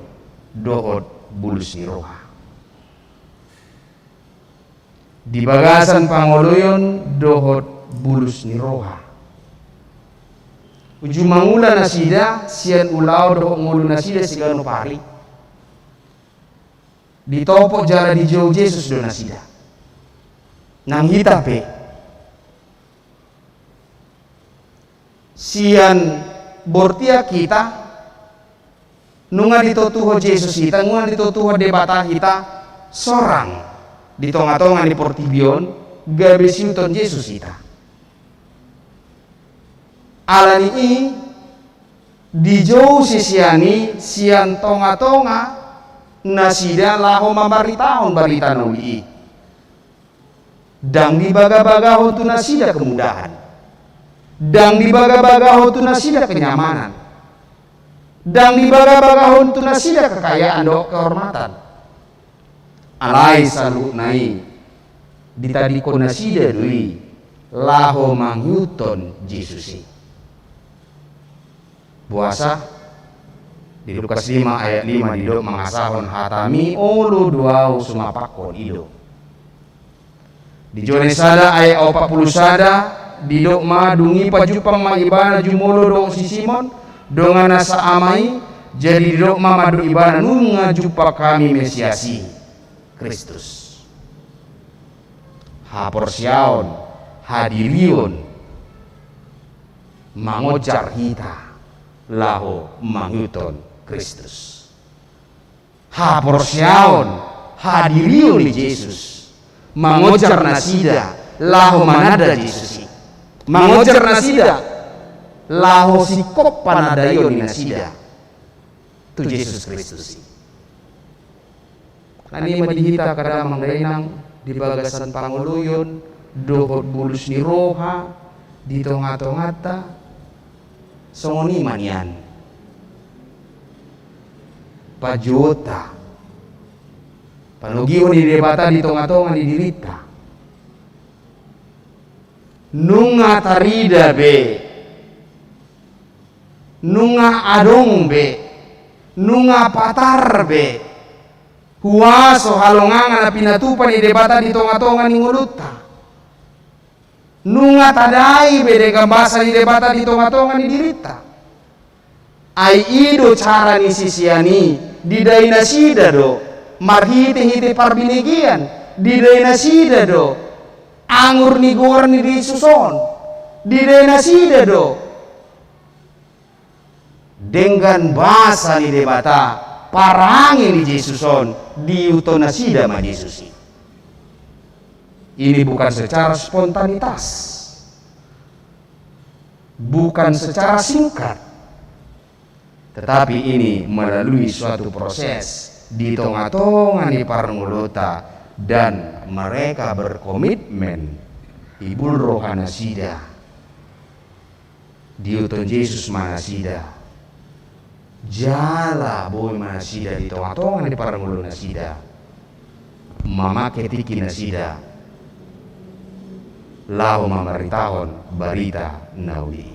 dohot bulus ni roha. Di bagasan pangoloion dohot bulus ni roha. Uju mangula nasida sian ulaon dohot ngolu nasida siganup ari, ditopot jala dijou Jesus do nasida. Nang hita pe, sian bortian hita, nunga ditotuhon Jesus hita, nunga ditotuhon Debata hita, sorang di tongatonga ni portibi on, gabe siihuthon Jesus hita. Alani i, dijou sisean i sian tongatonga nasida laho mambaritahon barita na uli i. Ndang dibagabagahon tu nasida kemudahan. Ndang dibagabagahon tu nasida kenyamanan. Ndang dibagabagahon tu nasida kekayaan dohot kehormatan. Alai saluhutna i ditadingkon nasida do i laho mangihuthon Jesus i. Boasa? Di Lukas lima ayat lima didok mangasahon hatami, olo do Ahu sumapakhon i do. Di Johannes sada ayat opat pulu sada didok ma, dung i pajumpang ma ibana jumolo dohot si Simon dongan na saama i, jadi didok ma mandok ibana, nunga jumpang hami Mesias i, Kristus. Haporseaon, hadirion, mangonjar hita laho mangihuthon Kristus. Haporseaon, hadirion ni Jesus, mangonjar nasida laho mananda Jesus i. Mangonjar nasida laho singkop panandaion ni nasida tu Jesus Kristus i. Alani i ma di hita angka damang dainang, di bagasan pangoloion dohot bulus ni roha di tongatonganta, songon i ma nian pajouonta, panogihon ni Debata di tongatonga ni dirinta. Nunga tarida be, nunga adong be, nunga patar be huaso halongangan na pinatupa ni Debata di tongatonga ni ngolunta. Nunga tadai be denggan basa ni Debata di tongatonga ni dirinta. Ai i do cara ni sisean i, didai nasida do marhitehite parbinegean, didai nasida do angur ni goar ni Jesus on, didai nasida do denggan basa ni Debata, parange ni Jesus on, diihuthon nasida ma Jesus i. Ini bukan secara spontanitas, bukan secara singkat, tetapi ini melalui suatu proses di tongatonga ni parngoluonta, dan mereka berkomitmen, ibul roha nasida, diihuthon Jesus ma nasida. Jala boi ma nasida di tongatonga ni parngoluon nasida mamangke tingki nasida laho mamaritahon barita na uli i.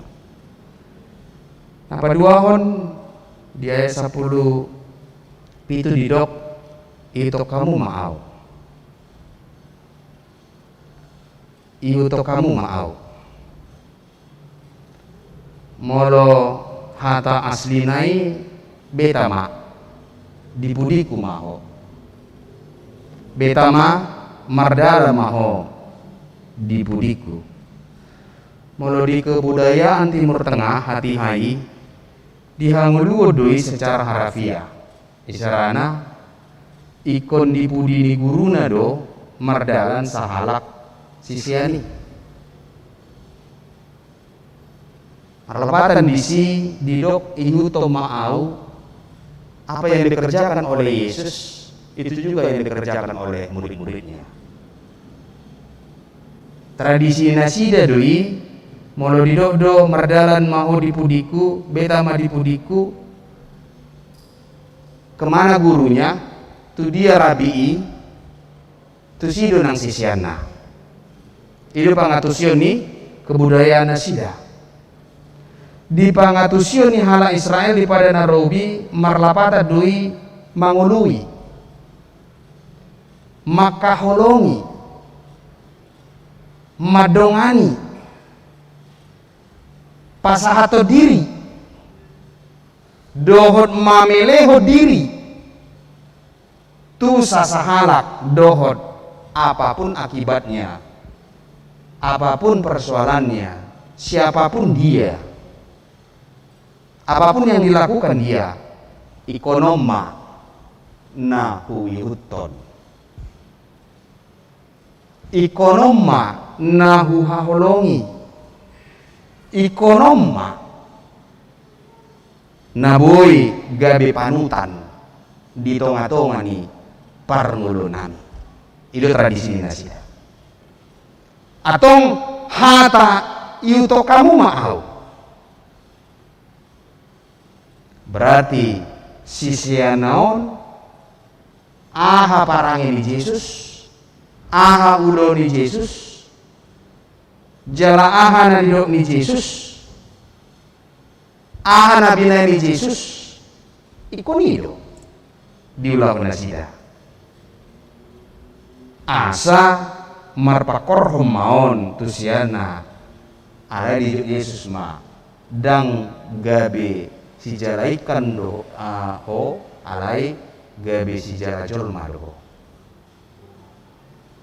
Na paduahon, di ayat sampulu pitu didok, Ihuthon hamu ma ahu. Ihuthon hamu ma ahu. Molo hata aslina i, beta ma, di pudingku ma ho. Beta ma, mardalan ma ho di pudingku. Molo di kebudayaan Timur Tengah, hatiha i dihangoluhon do i secara harafiah. Isarana, ingkon di pudi ni guruna do mardalan sahalak sisean i. Marlapatan disi didok ihuthon ma ahu, apa yang dikerjakan oleh Yesus, itu juga yang dikerjakan oleh murid-muridnya. Tradisi nasida do i, molo didok do mardalan ma ho di pudingku, beta ma di pudingku, kemana gurunya, tu dia rabi i, tusi do nang siseanna. I do pangantusion ni kebudayaan nasida. Di pangantusion ni halak Israel di Padang Robi, marlapatan do i mangoloi, mangkaholongi, mandongani, pasahathon diri, dohot mamelehon diri tu sasahalak, dohot apapun akibatnya, apapun persoalannya, siapapun dia, apapun yang dilakukan dia, ingkon on ma na huihuthon. Ingkon on ma na huhaholongi. Ingkon on ma na boi gabe panutan di tonga-tonga ni parngoluonnami. I do tradisi ni nasida. Antong hata ihuthon hamu ma ahu. Berarti siseanna on, aha parange ni Jesus, aha ulaon ni Jesus, jala aha na nidok ni Jesus, aha na binahen ni Jesus, ingkon i do diulahon nasida. Asa marpangkorhon ma on tu siseanna, alai didok Jesus ma, ndang gabe sijala ingkon do, ah, ho, alai gabe sijala jolma do ho.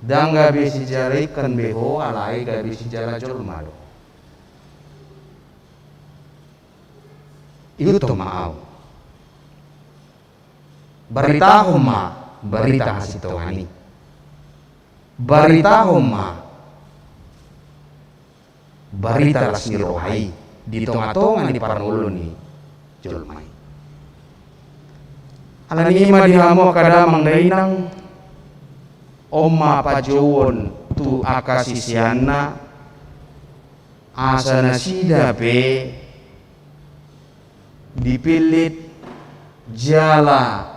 Ndang gabe sijala ingkon be ho, alai gabe sijala jolma do ho. Ihuthon ma ahu. Baritahon ma barita hasintongan i. Baritahon ma barita las ni roha i di tonga-tonga ni parngoluon ni jolma i. Alani i ma di hamu angka damang dainang, on ma pajouon tu angka siseanna, asa nasida pe dipillit jala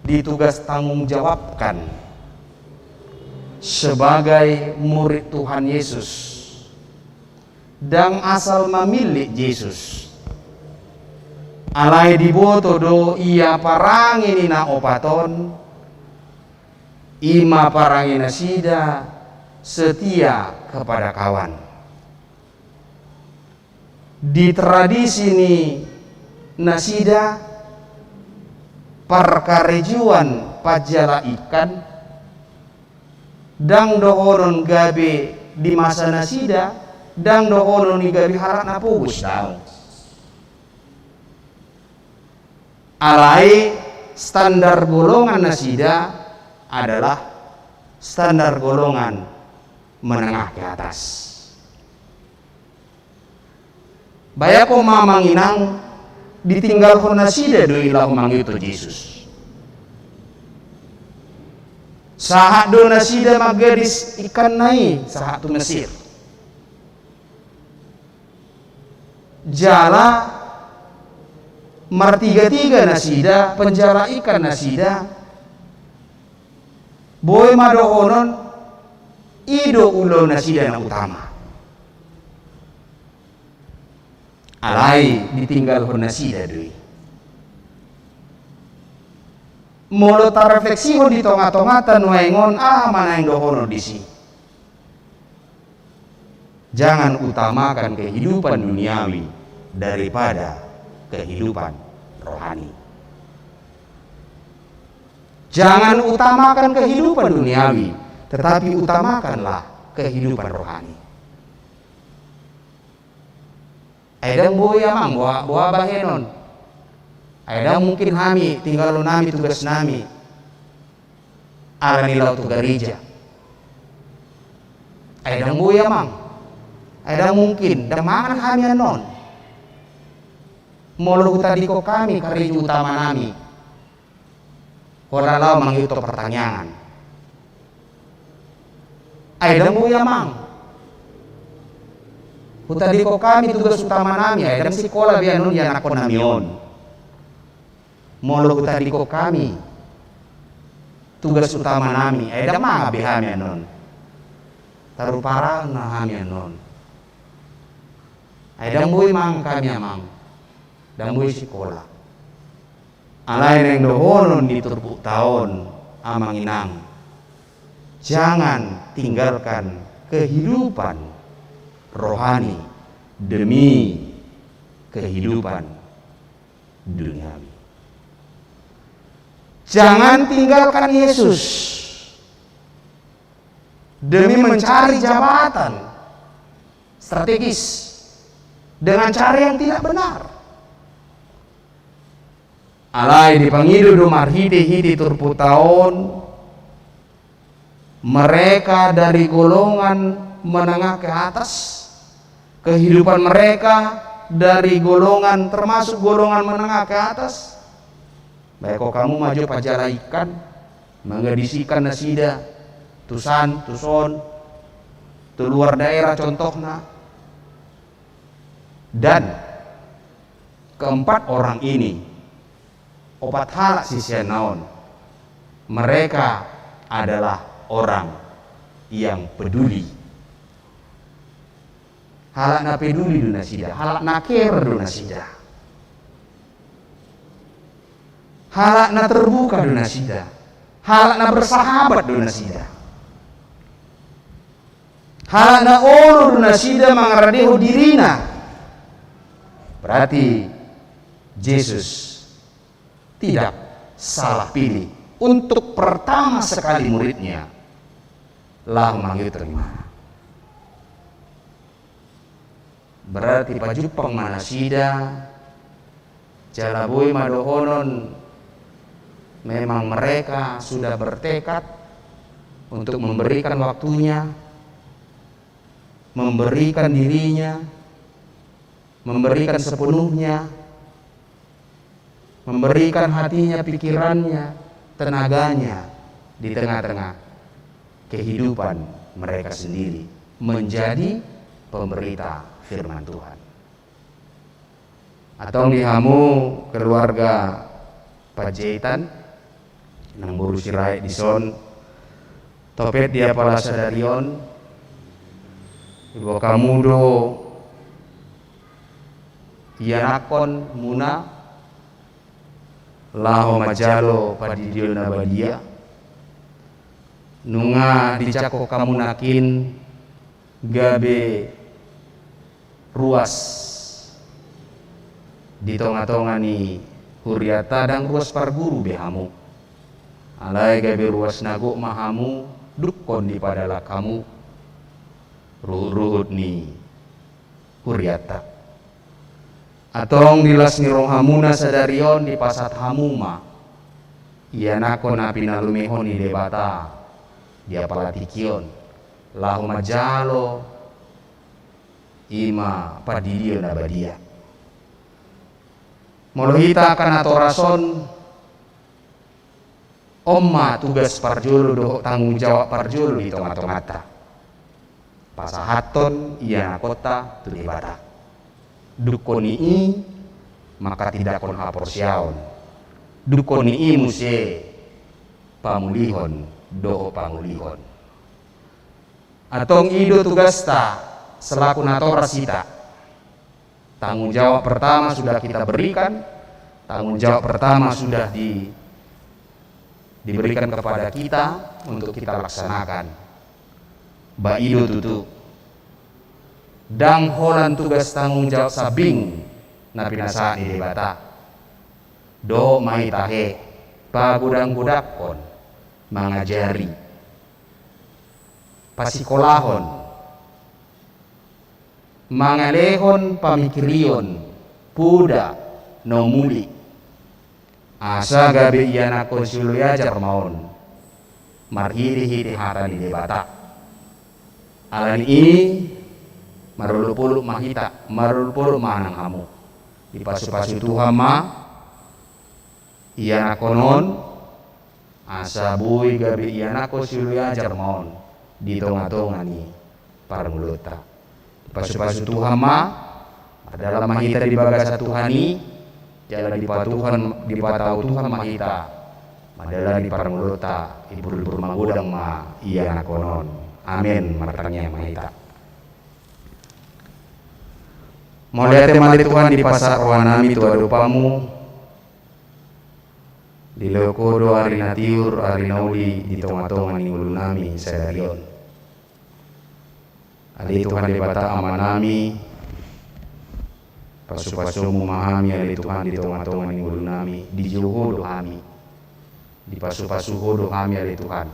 ditugas tanggung jawabkan sebagai murid Tuhan Yesus. Ndang asal mamillit Jesus. Alai diboto do ia parange ni na opat on, i ma parange nasida setia kepada kawan. Di tradisi ni nasida, parkarejoan panjala ingkon, ndang dohonon gabe di masa nasida, ndang dohonon i gabe halak na pogos, daong. Alai standar golongan nasida adalah standar golongan menengah ke atas. Bayangkon ma amang inang, ditinggalhon nasida do i laho mangihuthon Jesus. Sahat do nasida manggadis ingkonna i sahat tu Mesir. Jala martiga-tiga nasida, penjala ingkon nasida, boi ma dohonon i do ulaon nasida na utama. Alai ditinggalhon nasida do i. Molo tarefleksihon di tonga-tonganta nuaeng on, aha ma naeng dohonon disi? Jangan utamakan kehidupan duniawi daripada kehidupan rohani. Jangan utamakan kehidupan duniawi, tetapi utamakanlah kehidupan rohani. Ai ndang boi amang, boha, boha bahenon. Ai ndang mungkin hami tinggalhon hami tugas nami ala ni laho tu gareja. Ai ndang boi amang. Ai ndang mungkin, ndang mangan hami annon. Molo hutandinghon hami karejo utama nami, holan laho mangihut partangiangan. Ai ndang boi amang. Hutandinghon hami tugas utama nami, ai ndang sikola be annon ianakhon nami on. Molo hutandinghon hami tugas utama nami, ai ndang mangan be hami annon. Taruparang na hami annon. Ai ndang boi mangan hami amang. Ndang boi sikola. Alai naeng dohonon ni turpukta on, amang inang, jangan tinggalkan kehidupan rohani demi kehidupan duniawi. Jangan tinggalkan Yesus demi mencari jabatan strategis dengan cara yang tidak benar. Alai dipangido do marhite-hite turpukta on, mereka dari golongan menengah ke atas, kehidupan mereka dari golongan, termasuk golongan menengah ke atas. Baen hamu ma jo pajala ikan, manggadis ikan nasida, tusan, tuson, tu luar daerah contohna. Dan keempat orang ini, opat halak siseanna on, mereka adalah orang yang peduli. Halak na peduli do nasida, halak na care do nasida. Halak na terbuka do nasida, halak na bersahabat do nasida. Halak na olo do nasida mangaradehon dirina. Berarti Jesus tidak salah pilih untuk pertama sekali muridnya laho mangihut imana. Berarti pajumpang ma nasida, jala boi ma dohonon, memang mereka sudah bertekad untuk memberikan waktunya, memberikan dirinya, memberikan sepenuhnya, memberikan hatinya, pikirannya, tenaganya di tengah-tengah kehidupan mereka sendiri, menjadi pemberita firman Tuhan. Antong di hamu keluarga Panjaitan, nang boru Sirait dison, topet di apala sadari on, iboan hamu do ianakhon muna laho manjalo pandidion na badia. Nunga dijangkon hamu nangkin gabe ruas di tonga-tonga ni hurianta, ndang ruas parguru be hamu. Alai gabe ruas na gok ma hamu, dungkon dipadalak hamu ruhut-ruhut ni hurianta. Antong di las ni rohamuna sadari on, dipasahat hamu ma ianakhon na pinalumehon ni Debata di apala tingki on, laho manjalo i ma pandidion na badia. Molo hita angka natoras on, on ma tugas parjolo dohot tanggung jawab parjolo di tonga-tonganta. Pasahathon ianakhonta tu Debata. Dungkon ni i manghatindanghon haporseaon. Dungkon ni i muse pamulihon dohot pangolihon. Antong i do tugasta selaku natoras hita. Tanggung jawab pertama sudah kita berikan, tanggung jawab pertama sudah di, diberikan kepada kita untuk kita laksanakan. Ba i do tutu, ndang holan tugas tanggung jawab sambing na pinasahat ni Debata. Dohot ma i tahe, pagodang-godanghon, mangajari, pasikolahon, mangalehon pamingkirion, poda na umuli, asa gabe ianakhon sioloi ajar ma on marhite-hite hata ni Debata. Ala ni i, marolop-olop ma hita, marolop-olop ma nang hamu. Dipasu-pasu Tuhan ma ianakhon on, asa boi gabe ianakhon sioloi ajar ma on di tonga-tonga ni parngoluonta. Dipasu-pasu Tuhan ma, mardalan ma hita di bagasan Tuhan i, jala dipatuhan, dipatau Tuhan ma hita mandalani parngoluonta, ibur-ibur magodang ma ianakhon on. Amen. Martangiang ma hita. Mauliate ma ale Tuhan di pasahat rohanami tu adopanmu. Dilehon Ho do ari na tiur, ari na uli di tonga-tonga ni ngolunami sadari on. Ale Tuhan Debata Amanami, pasu-pasuMu ma hami ale Tuhan di tonga-tonga ni ngolunami, dijou Ho do hami, dipasu-pasu Ho do hami ale Tuhan.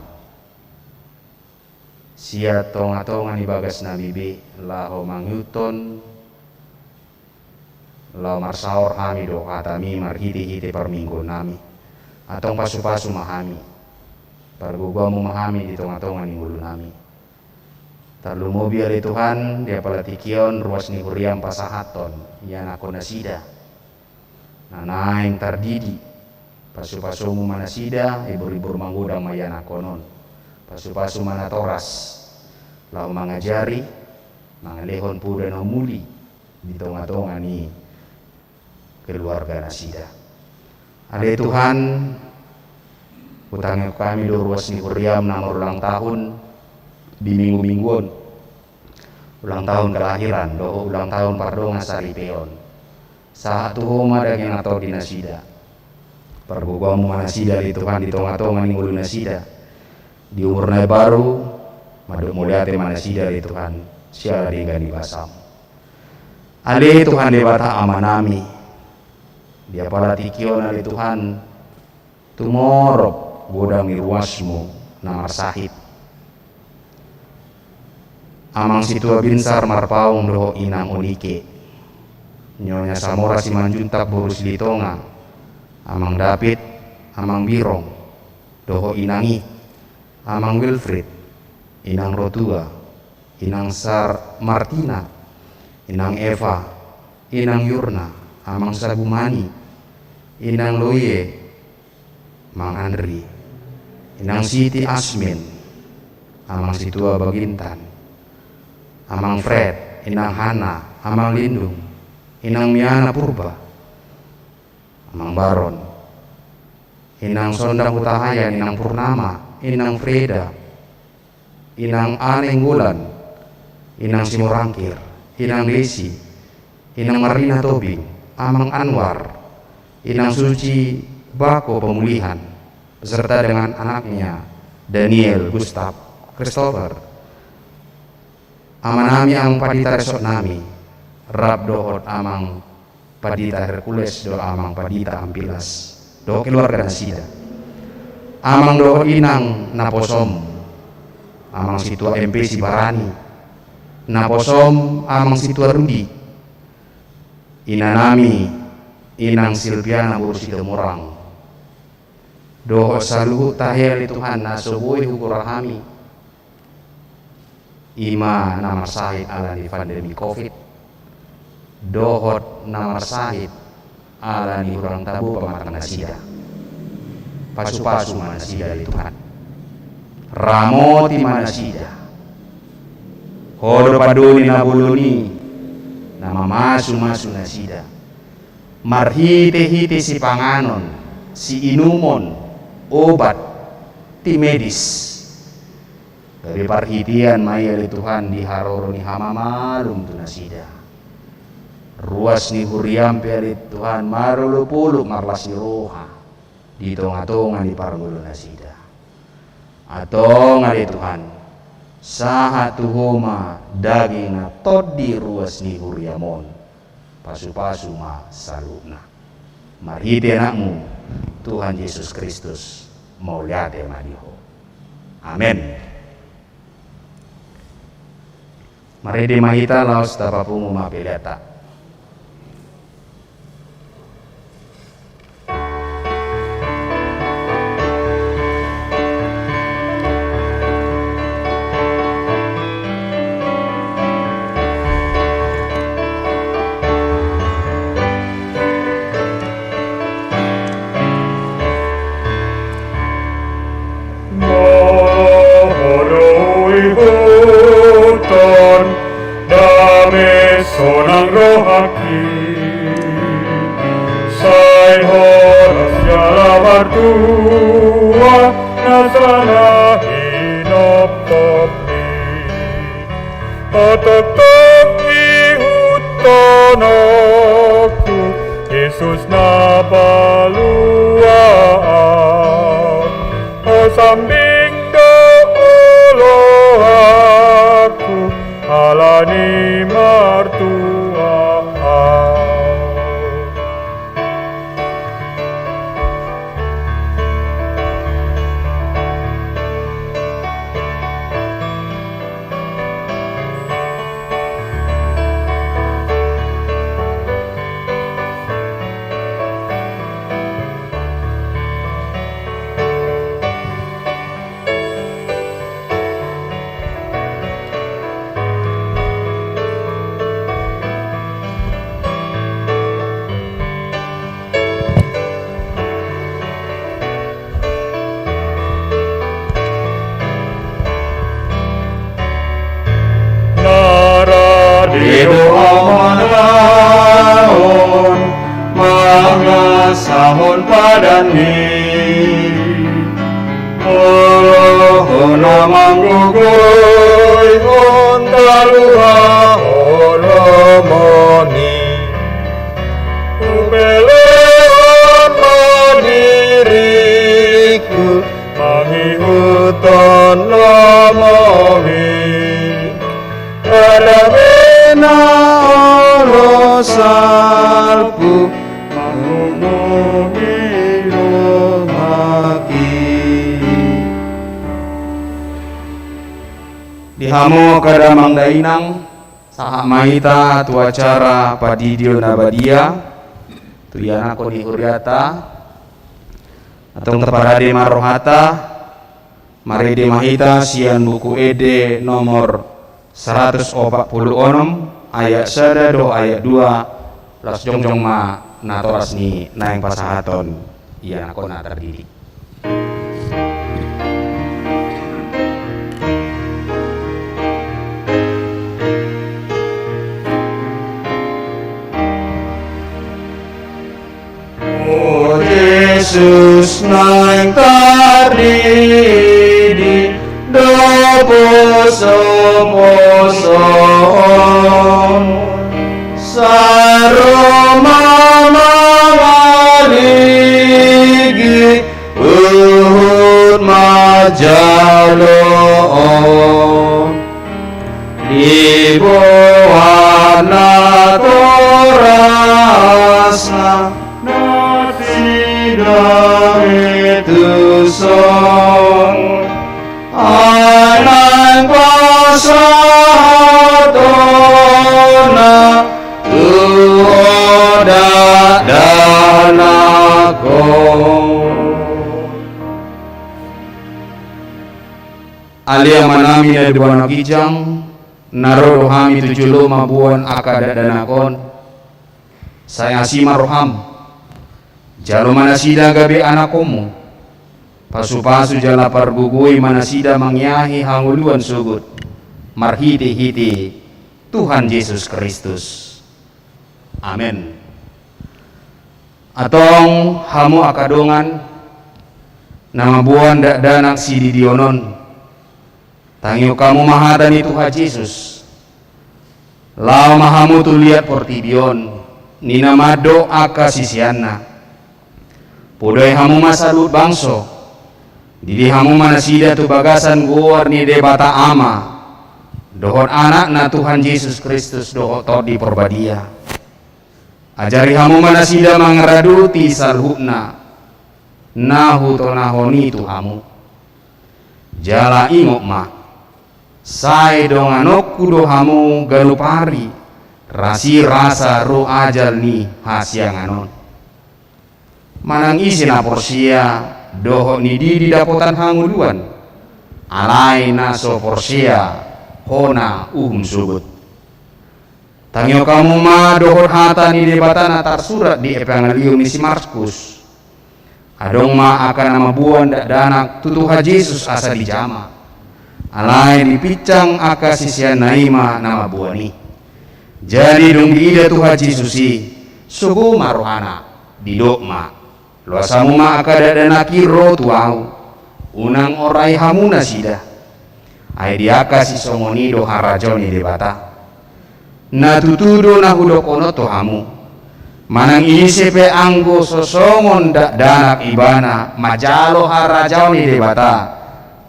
Sian tonga-tonga ni bagasnami be, laho mangihuthon, laho marsaor hami dohot hataMi marhite-hite parmingguonnami. Antong pasu-pasu ma hami, pargogoanMu ma hami di tonga-tonga ni ngolunami. Tarlumobi ale Tuhan, di apala tingki on ruas ni huriaM pasahathon ianakhon nasida na naeng tardidi. Pasu-pasuMu ma nasida, ibur-ibur magodang ma ianakhon on. Pasu-pasu ma natoras laho mangajari, mangalehon poda na umuli di tonga-tonga ni keluarga nasida. Ale Tuhan, hutangihon hami do ruas ni huriaM na marulang tahun di minggu-minggu on. Ulang tahun kelahiran dohot ulang tahun pardongansaripeon. Sahat tu Ho ma daging nang tondi nasida. PargogoanMu ma nasida ale Tuhan di tonga-tonga ni ngolu nasida. Di umur na imbaru, mandok mauliate ma nasida ale Tuhan, siala denggan ni basaM. Ale Tuhan Debata Amanami, di apala tingki on ale Tuhan, tumorop godang ni ruasMu na marsahit. Amang Situa Binsar Marpaung dohot Inang Onike, Nyonya Samora Simanjuntak boru Silitonga, Amang David, Amang Birong, dohot Inang i, Amang Wilfried, Inang Rotua, Inang Sar Martina, Inang Eva, Inang Yurna, Amang Sagumani, Inang Loie, Mang Andri, Inang Siti Asmin, Amang Situa Bagintan, Amang Fred, Inang Hana, Amang Lindung, Inang Miana Purba, Amang Baron, Inang Sondang Hutahayan, Inang Purnama, Inang Freda, Inang Anenggolan, Inang Simorangkir, Inang Desi, Inang Marina Tobing, Amang Anwar, Inang Suci Bako Pemulihan, beserta dengan anaknya, Daniel, Gustav, Christopher. Amanami Amang Pandita Resort nami, rap dohot Amang Pandita Hercules dohot Amang Pandita Ampilas dohot keluarga nasida. Amang dohot Inang naposom, Amang Situa M P Sibarani, naposom Amang Situa Rudi, inanami Inang Silviana boru Situmorang, dohot saluhut tahe ale Tuhan na so boi hugora hami. I ma na marsahit ala ni pandemi covid, dohot na marsahit ala ni hurang tabo pamatang nasida. Pasu-pasu ma nasida ale Tuhan. Ramoti ma nasida. Ho do pandoni na bolon i, na mamasu-masu nasida. Marhite-hite sipanganon, siinumon, obat, tim medis. Gabe parhitean ma i ale Tuhan di haroro ni hamamalum tu nasida. Ruas ni huriaM pe ale Tuhan, marolop-olop marlas ni roha. di tonga-tonga ni parngoluonasida. Antong ale Tuhan, sahat tu Ho ma daging na tondi ruas ni huriaM on. Pasu-pasu ma saluhutna. Marhite AnakMu, Tuhan Jesus Kristus, mauliate ma di Ho. Amen. Marende ma hita laos tapapungu ma peleanta. Molo ihuthon dame sonang rohangki, sai horas jala martua na sana hinophopmi. Otoptop ihuthononku Jesus na palua au. Ho sambing do oloanku ala ni martua au. Na rade do au manaon, mangasahon padanmi. Molo ho na manggogoihon taluhon holomoni, hupelehon ma diringku mangihuthon lomomi. Pada bena olo salpu manguhupi rohangki. Di hamu angka damang dainang, sahat ma hita tu acara pandidion na badia tu ianakhon ni hurianta. Antong taparade ma rohanta. Marende ma hita sian Buku Ende nomor saratus opat pulu onom, ayat sada dohot ayat dua, laos jongjong ma natoras ni naeng pasahathon ianakhonna tardidik. O Jesus naeng tardidik do posoposohon, sai ro ma mangaligi huhut manjaloon. Diboan natorasna nasida i tuson, ai naeng pasahatonna tu ho dakdanakhon. Ale Amanami na di banua ginjang, na ro do hami tu joloM mamboan angka dakdanak on. Sai asi ma rohaM. Jalo ma nasida gabe anakhonMu. Pasupasu jala pargogoi ma nasida mangiahi hangoluan sogot, marhitehite Tuhan Jesus Kristus. Amen. Antong hamu angka dongan na mamboan dakdanak sididion on, tangihon hamu ma hata ni Tuhan Jesus. Laho ma hamu tu liat portibi on, ninna mandok angka siseanna: Podai hamu ma saluhut bangso, didi hamu ma nasida tu bagasan goar ni Debata Ama dohot Anakna Tuhan Jesus Kristus dohot Tondi Parbadia. Ajari hamu ma nasida mangaradoti saluhutna na hutonahon i tu hamu. Jala ingot ma, sai donganonku do hamu ganup ari, rasirasa ro ajal ni hasiangan on. Manang ise na porsea dohot ni didi dapotan hangoluan, alai na so porsea hona uhum sogot. Tangihon hamu ma dohot hata ni Debata na tarsurat di Evangelium ni si Markus. Adong ma angka na mamboan dakdanak tu Tuhan Jesus asa dijama. Alai dipinsang angka siseanna i ma na mamboan i. Jadi dung diida Tuhan Jesus i, sogo ma rohana, didok ma: Loas hamu ma angka dakdanak i ro tu Ahu, unang orai hamu nasida. Ai di angka sisongon i do harajaon ni Debata. Na tutu do na hudokkon on tu hamu: Manang ise pe anggo so songon dakdanak ibana manjalo harajaon ni Debata,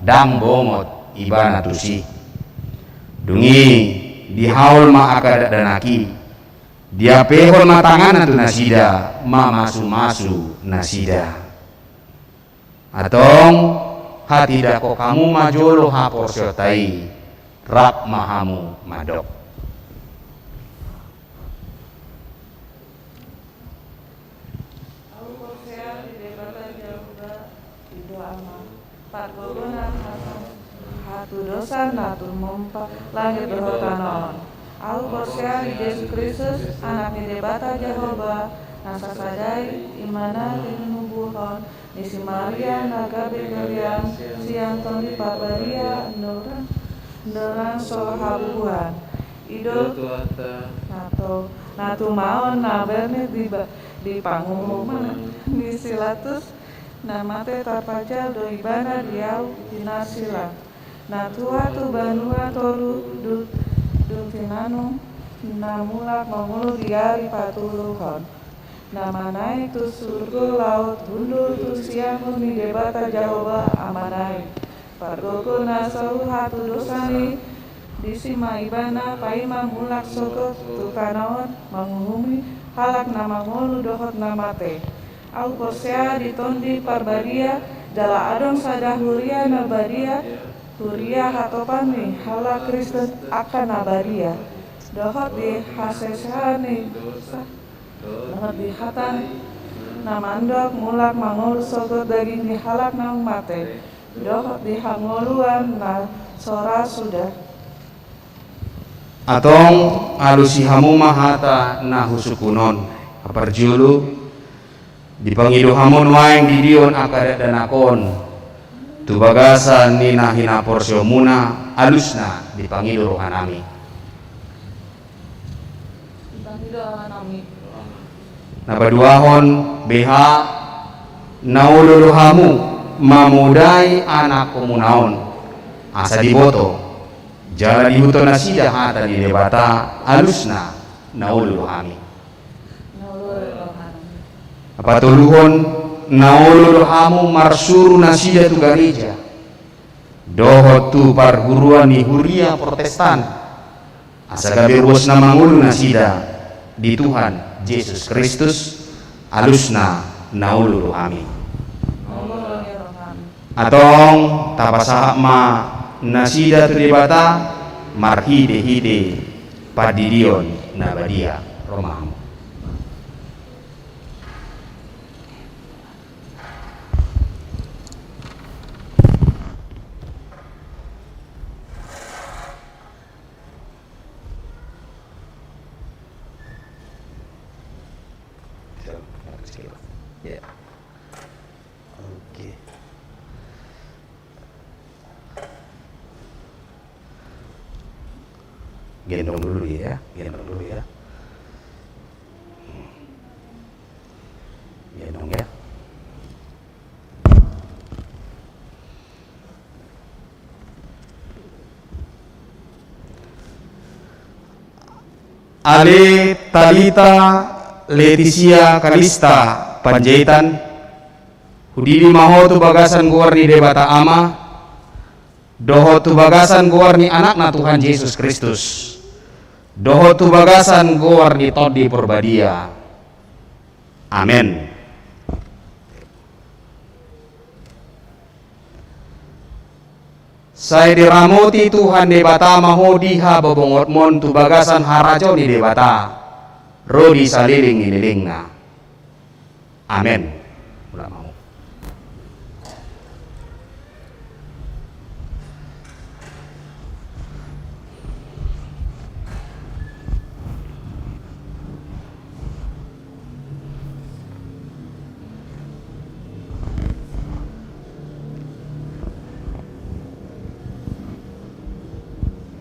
ndang bongot ibana tusi. Dung i dihaol ma angka dakdanak i, diampehon ma tanganna tu nasida, mamasumasu nasida. Antong, hatindangkon hamu ma jolo haporseaonta i, rap ma hamu mandok. Ahu porsea di Debata Jahowa, ido Ama, pargogona hata, hatudosan na tumompa langit dohot tano on. Ahu porsea di Jesus Kristus, Anak ni Debata Jahowa, na sasadai, imana tinubuhon ni si Maria na gabe galean sian Tondi Parbadia, ndorang, ndorang so habubuhan. Ido Tuhanta, na to, na tumaon na bernit di ba-, di panguhuman ni si Pilatus, na mate tarpajal do ibana di ahu pinarsilang. Na tua tu banua toru dung, dung tinanum, na mulak mangolu di ari patoluhon. Na manaek tu surgo laho hundul tu siamun ni Debata Jahowa Amana i. Pargogo na saur hatudosan i, disi ma ibana paima mulak sogot tu tano on manguhumi halak na mangolu dohot na mate. Ahu porsea di Tondi Parbadia, jala adong sada huria na badia, huria hatopan ni halak Kristen angka na badia, dohot di hasesean ni dosa, dohot di hata na mandok mulak mangolu sogot daging ni halak naung mate, dohot di hangoluan na so ra suda. Antong, alusi hamu ma hata na husungkun on. Parjolo, dipangido hamu nuaeng didion angka dakdanak on tu bagasan ni na hinaporseaonmuna, alusna dipangido rohanami. Dipangido rohanami. Na paduahon, beha na olo do hamu mamodai anakkonmuna on, asa diboto jala diihuthon nasida hata ni Debata, alusna na olo do hami. Na olo do hami. Patoluhon, na olo do hamu marsuru nasida tu gareja dohot tu parguruan ni huria Protestan, asa gabe ruas na mangolu nasida di Tuhan Jesus Kristus, alusna na olo do hami. Antong, tapasahat ma nasida tu Debata marhitehite pandidion na badia. Ro ma hamu. Ya. Oke. Gendong dulu dia, ya. Gendong dulu, ya. Gendong, ya. Ale Talita Laetitia Kalista, Panjaitan, Hudidi ma ho tu bagasan goar ni Debata Ama, dohot tu bagasan goar ni Anakna Tuhan Jesus Kristus, dohot tu bagasan goar ni Tondi Porbadia. Amen. Sai diramoti Tuhan Debata ma ho di habobongotmon tu bagasan harajaon ni Debata ro di saleleng ni lelengna. Amen. Ula ma ho.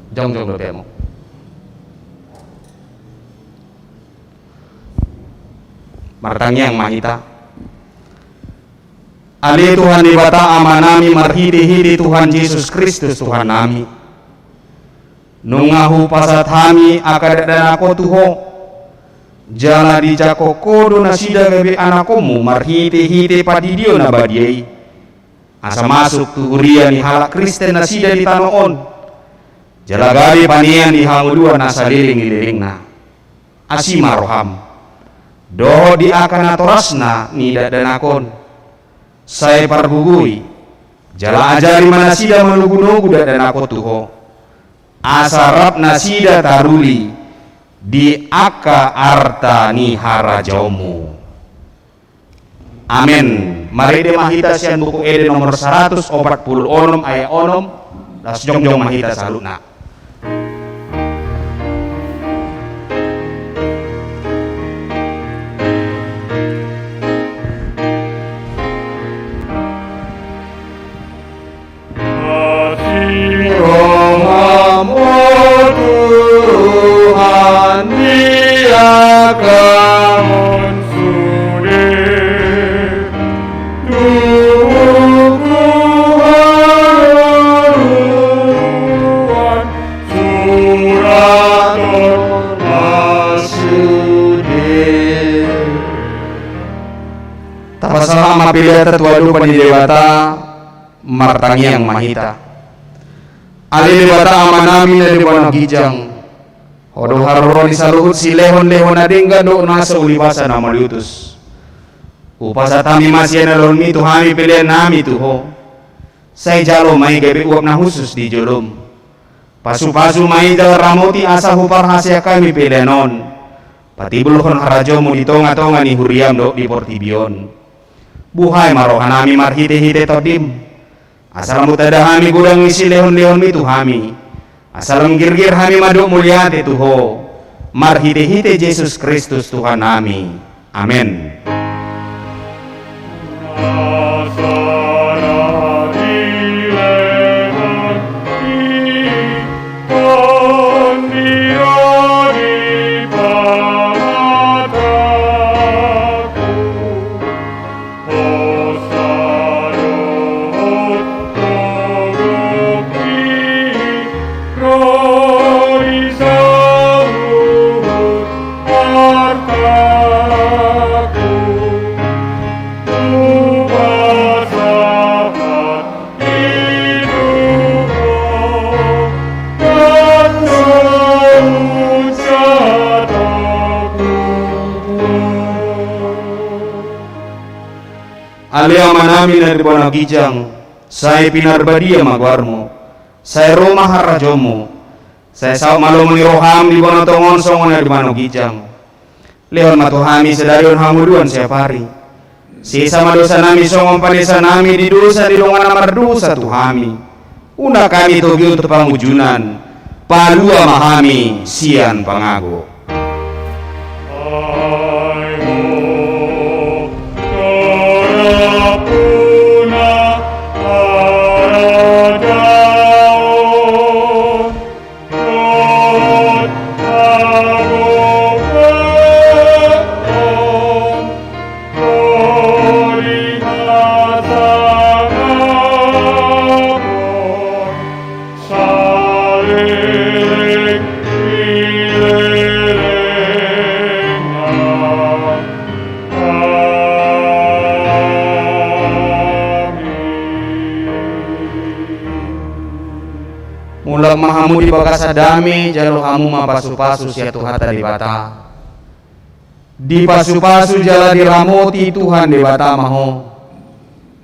Jongjong dope hamu. Martangiang ma hita. Ale Tuhan Debata Amanami, marhitehite Tuhan Jesus Kristus Tuhannami, nunga hupasahat hami angka dakdanak on tu Ho, jala dijangkon Ho do nasida gabe anakonmu marhitehite pandidion na badia i, asa masuk tu huria ni halak Kristen nasida di tano on, jala gabe panean di hangoluan na saleleng ni lelengna. Asi ma roham dohot di angka natorasna ni dakdanak on. Sai pargogoi jala ajari ma nasida manogunogu dakdanak on tu Ho, asa rap nasida taruli di angka arta ni harajaonmu. Amen. Marende ma hita sian Buku Ende nomor saratus opat pulu onom ayat onom. Laos jongjong ma hita saluhutna. Asi roham, o Tuhan, di angka on sude, tu buku hangoluan surat on ma sude. Tapasahat ma peleanta tu adopan ni Debata. Martangiang ma hita. Ale Debata Amanami na di banua ginjang, Ho do haroro ni saluhut silehonlehon na denggan dohot nasa ulibasa na mauliutus. Hupasahat hami ma sian ulaonmi tu hami peleannami tu Ho. Sai jalo ma i gabe uap na hushus di jolom. Pasupasu ma i jala ramoti asa huparhaseang hami pelean on patimbulhon harajaonmu di tongatonga ni huriam dohot di portibi on. Buhai ma rohanami marhitehite Tondim, asa lam tanda hami godang ni silehonlehonmi tu hami, asa lam girgir hami mandok mauliate tu Ho, marhitehite Jesus Kristus Tuhannami. Amen. Ale Amanami na di banua ginjang, sai pinarbadia ma goarmu, sai ro ma harajaonmu, sai saut ma lomo ni roham di banua tonga on songon na di banua ginjang. Lehon ma tu hami sadari on hangoluan siapari. Sesa ma dosanami songon panesanami di dosa ni dongan na mardosa tu hami. Unang hami togihon tu pangunjunan, palua ma hami sian pangago. Tong ma hamu di bagasan dame, jalo hamu ma pasupasu sian Tuhanta Debata. Dipasupasu jala diramoti Tuhan Debata ma ho.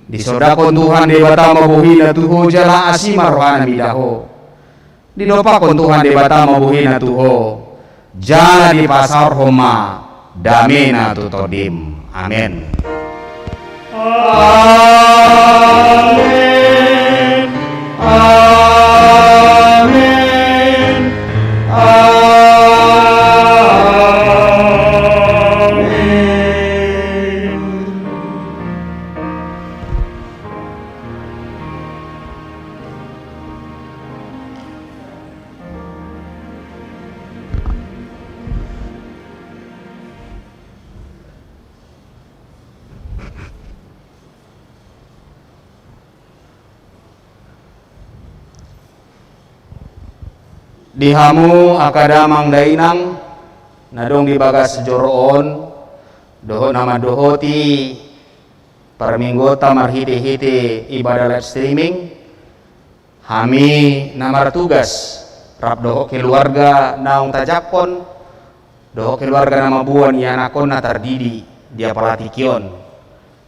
Disondangkon Tuhan Debata ma bohina tu ho jala asi ma rohana mida ho. Didompakkon Tuhan Debata ma bohina tu ho jala dipasaorhon ma damena tu tondim. Amen. Amen. Amen. Amen. Di hamu angka damang dainang na adong di bagas joro on, dohot na mandohoti parmingguonta marhitehite ibadah live streaming, hami na martugas rap dohot keluarga naung tajangkon, dohot keluarga na mamboan ianakhonna tardidik di apala tingki on,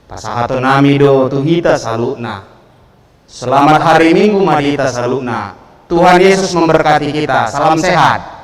pasahaton nami do tu hita saluhutna. Selamat hari Minggu ma di hita saluhutna. Tuhan Yesus memberkati kita. Salam sehat.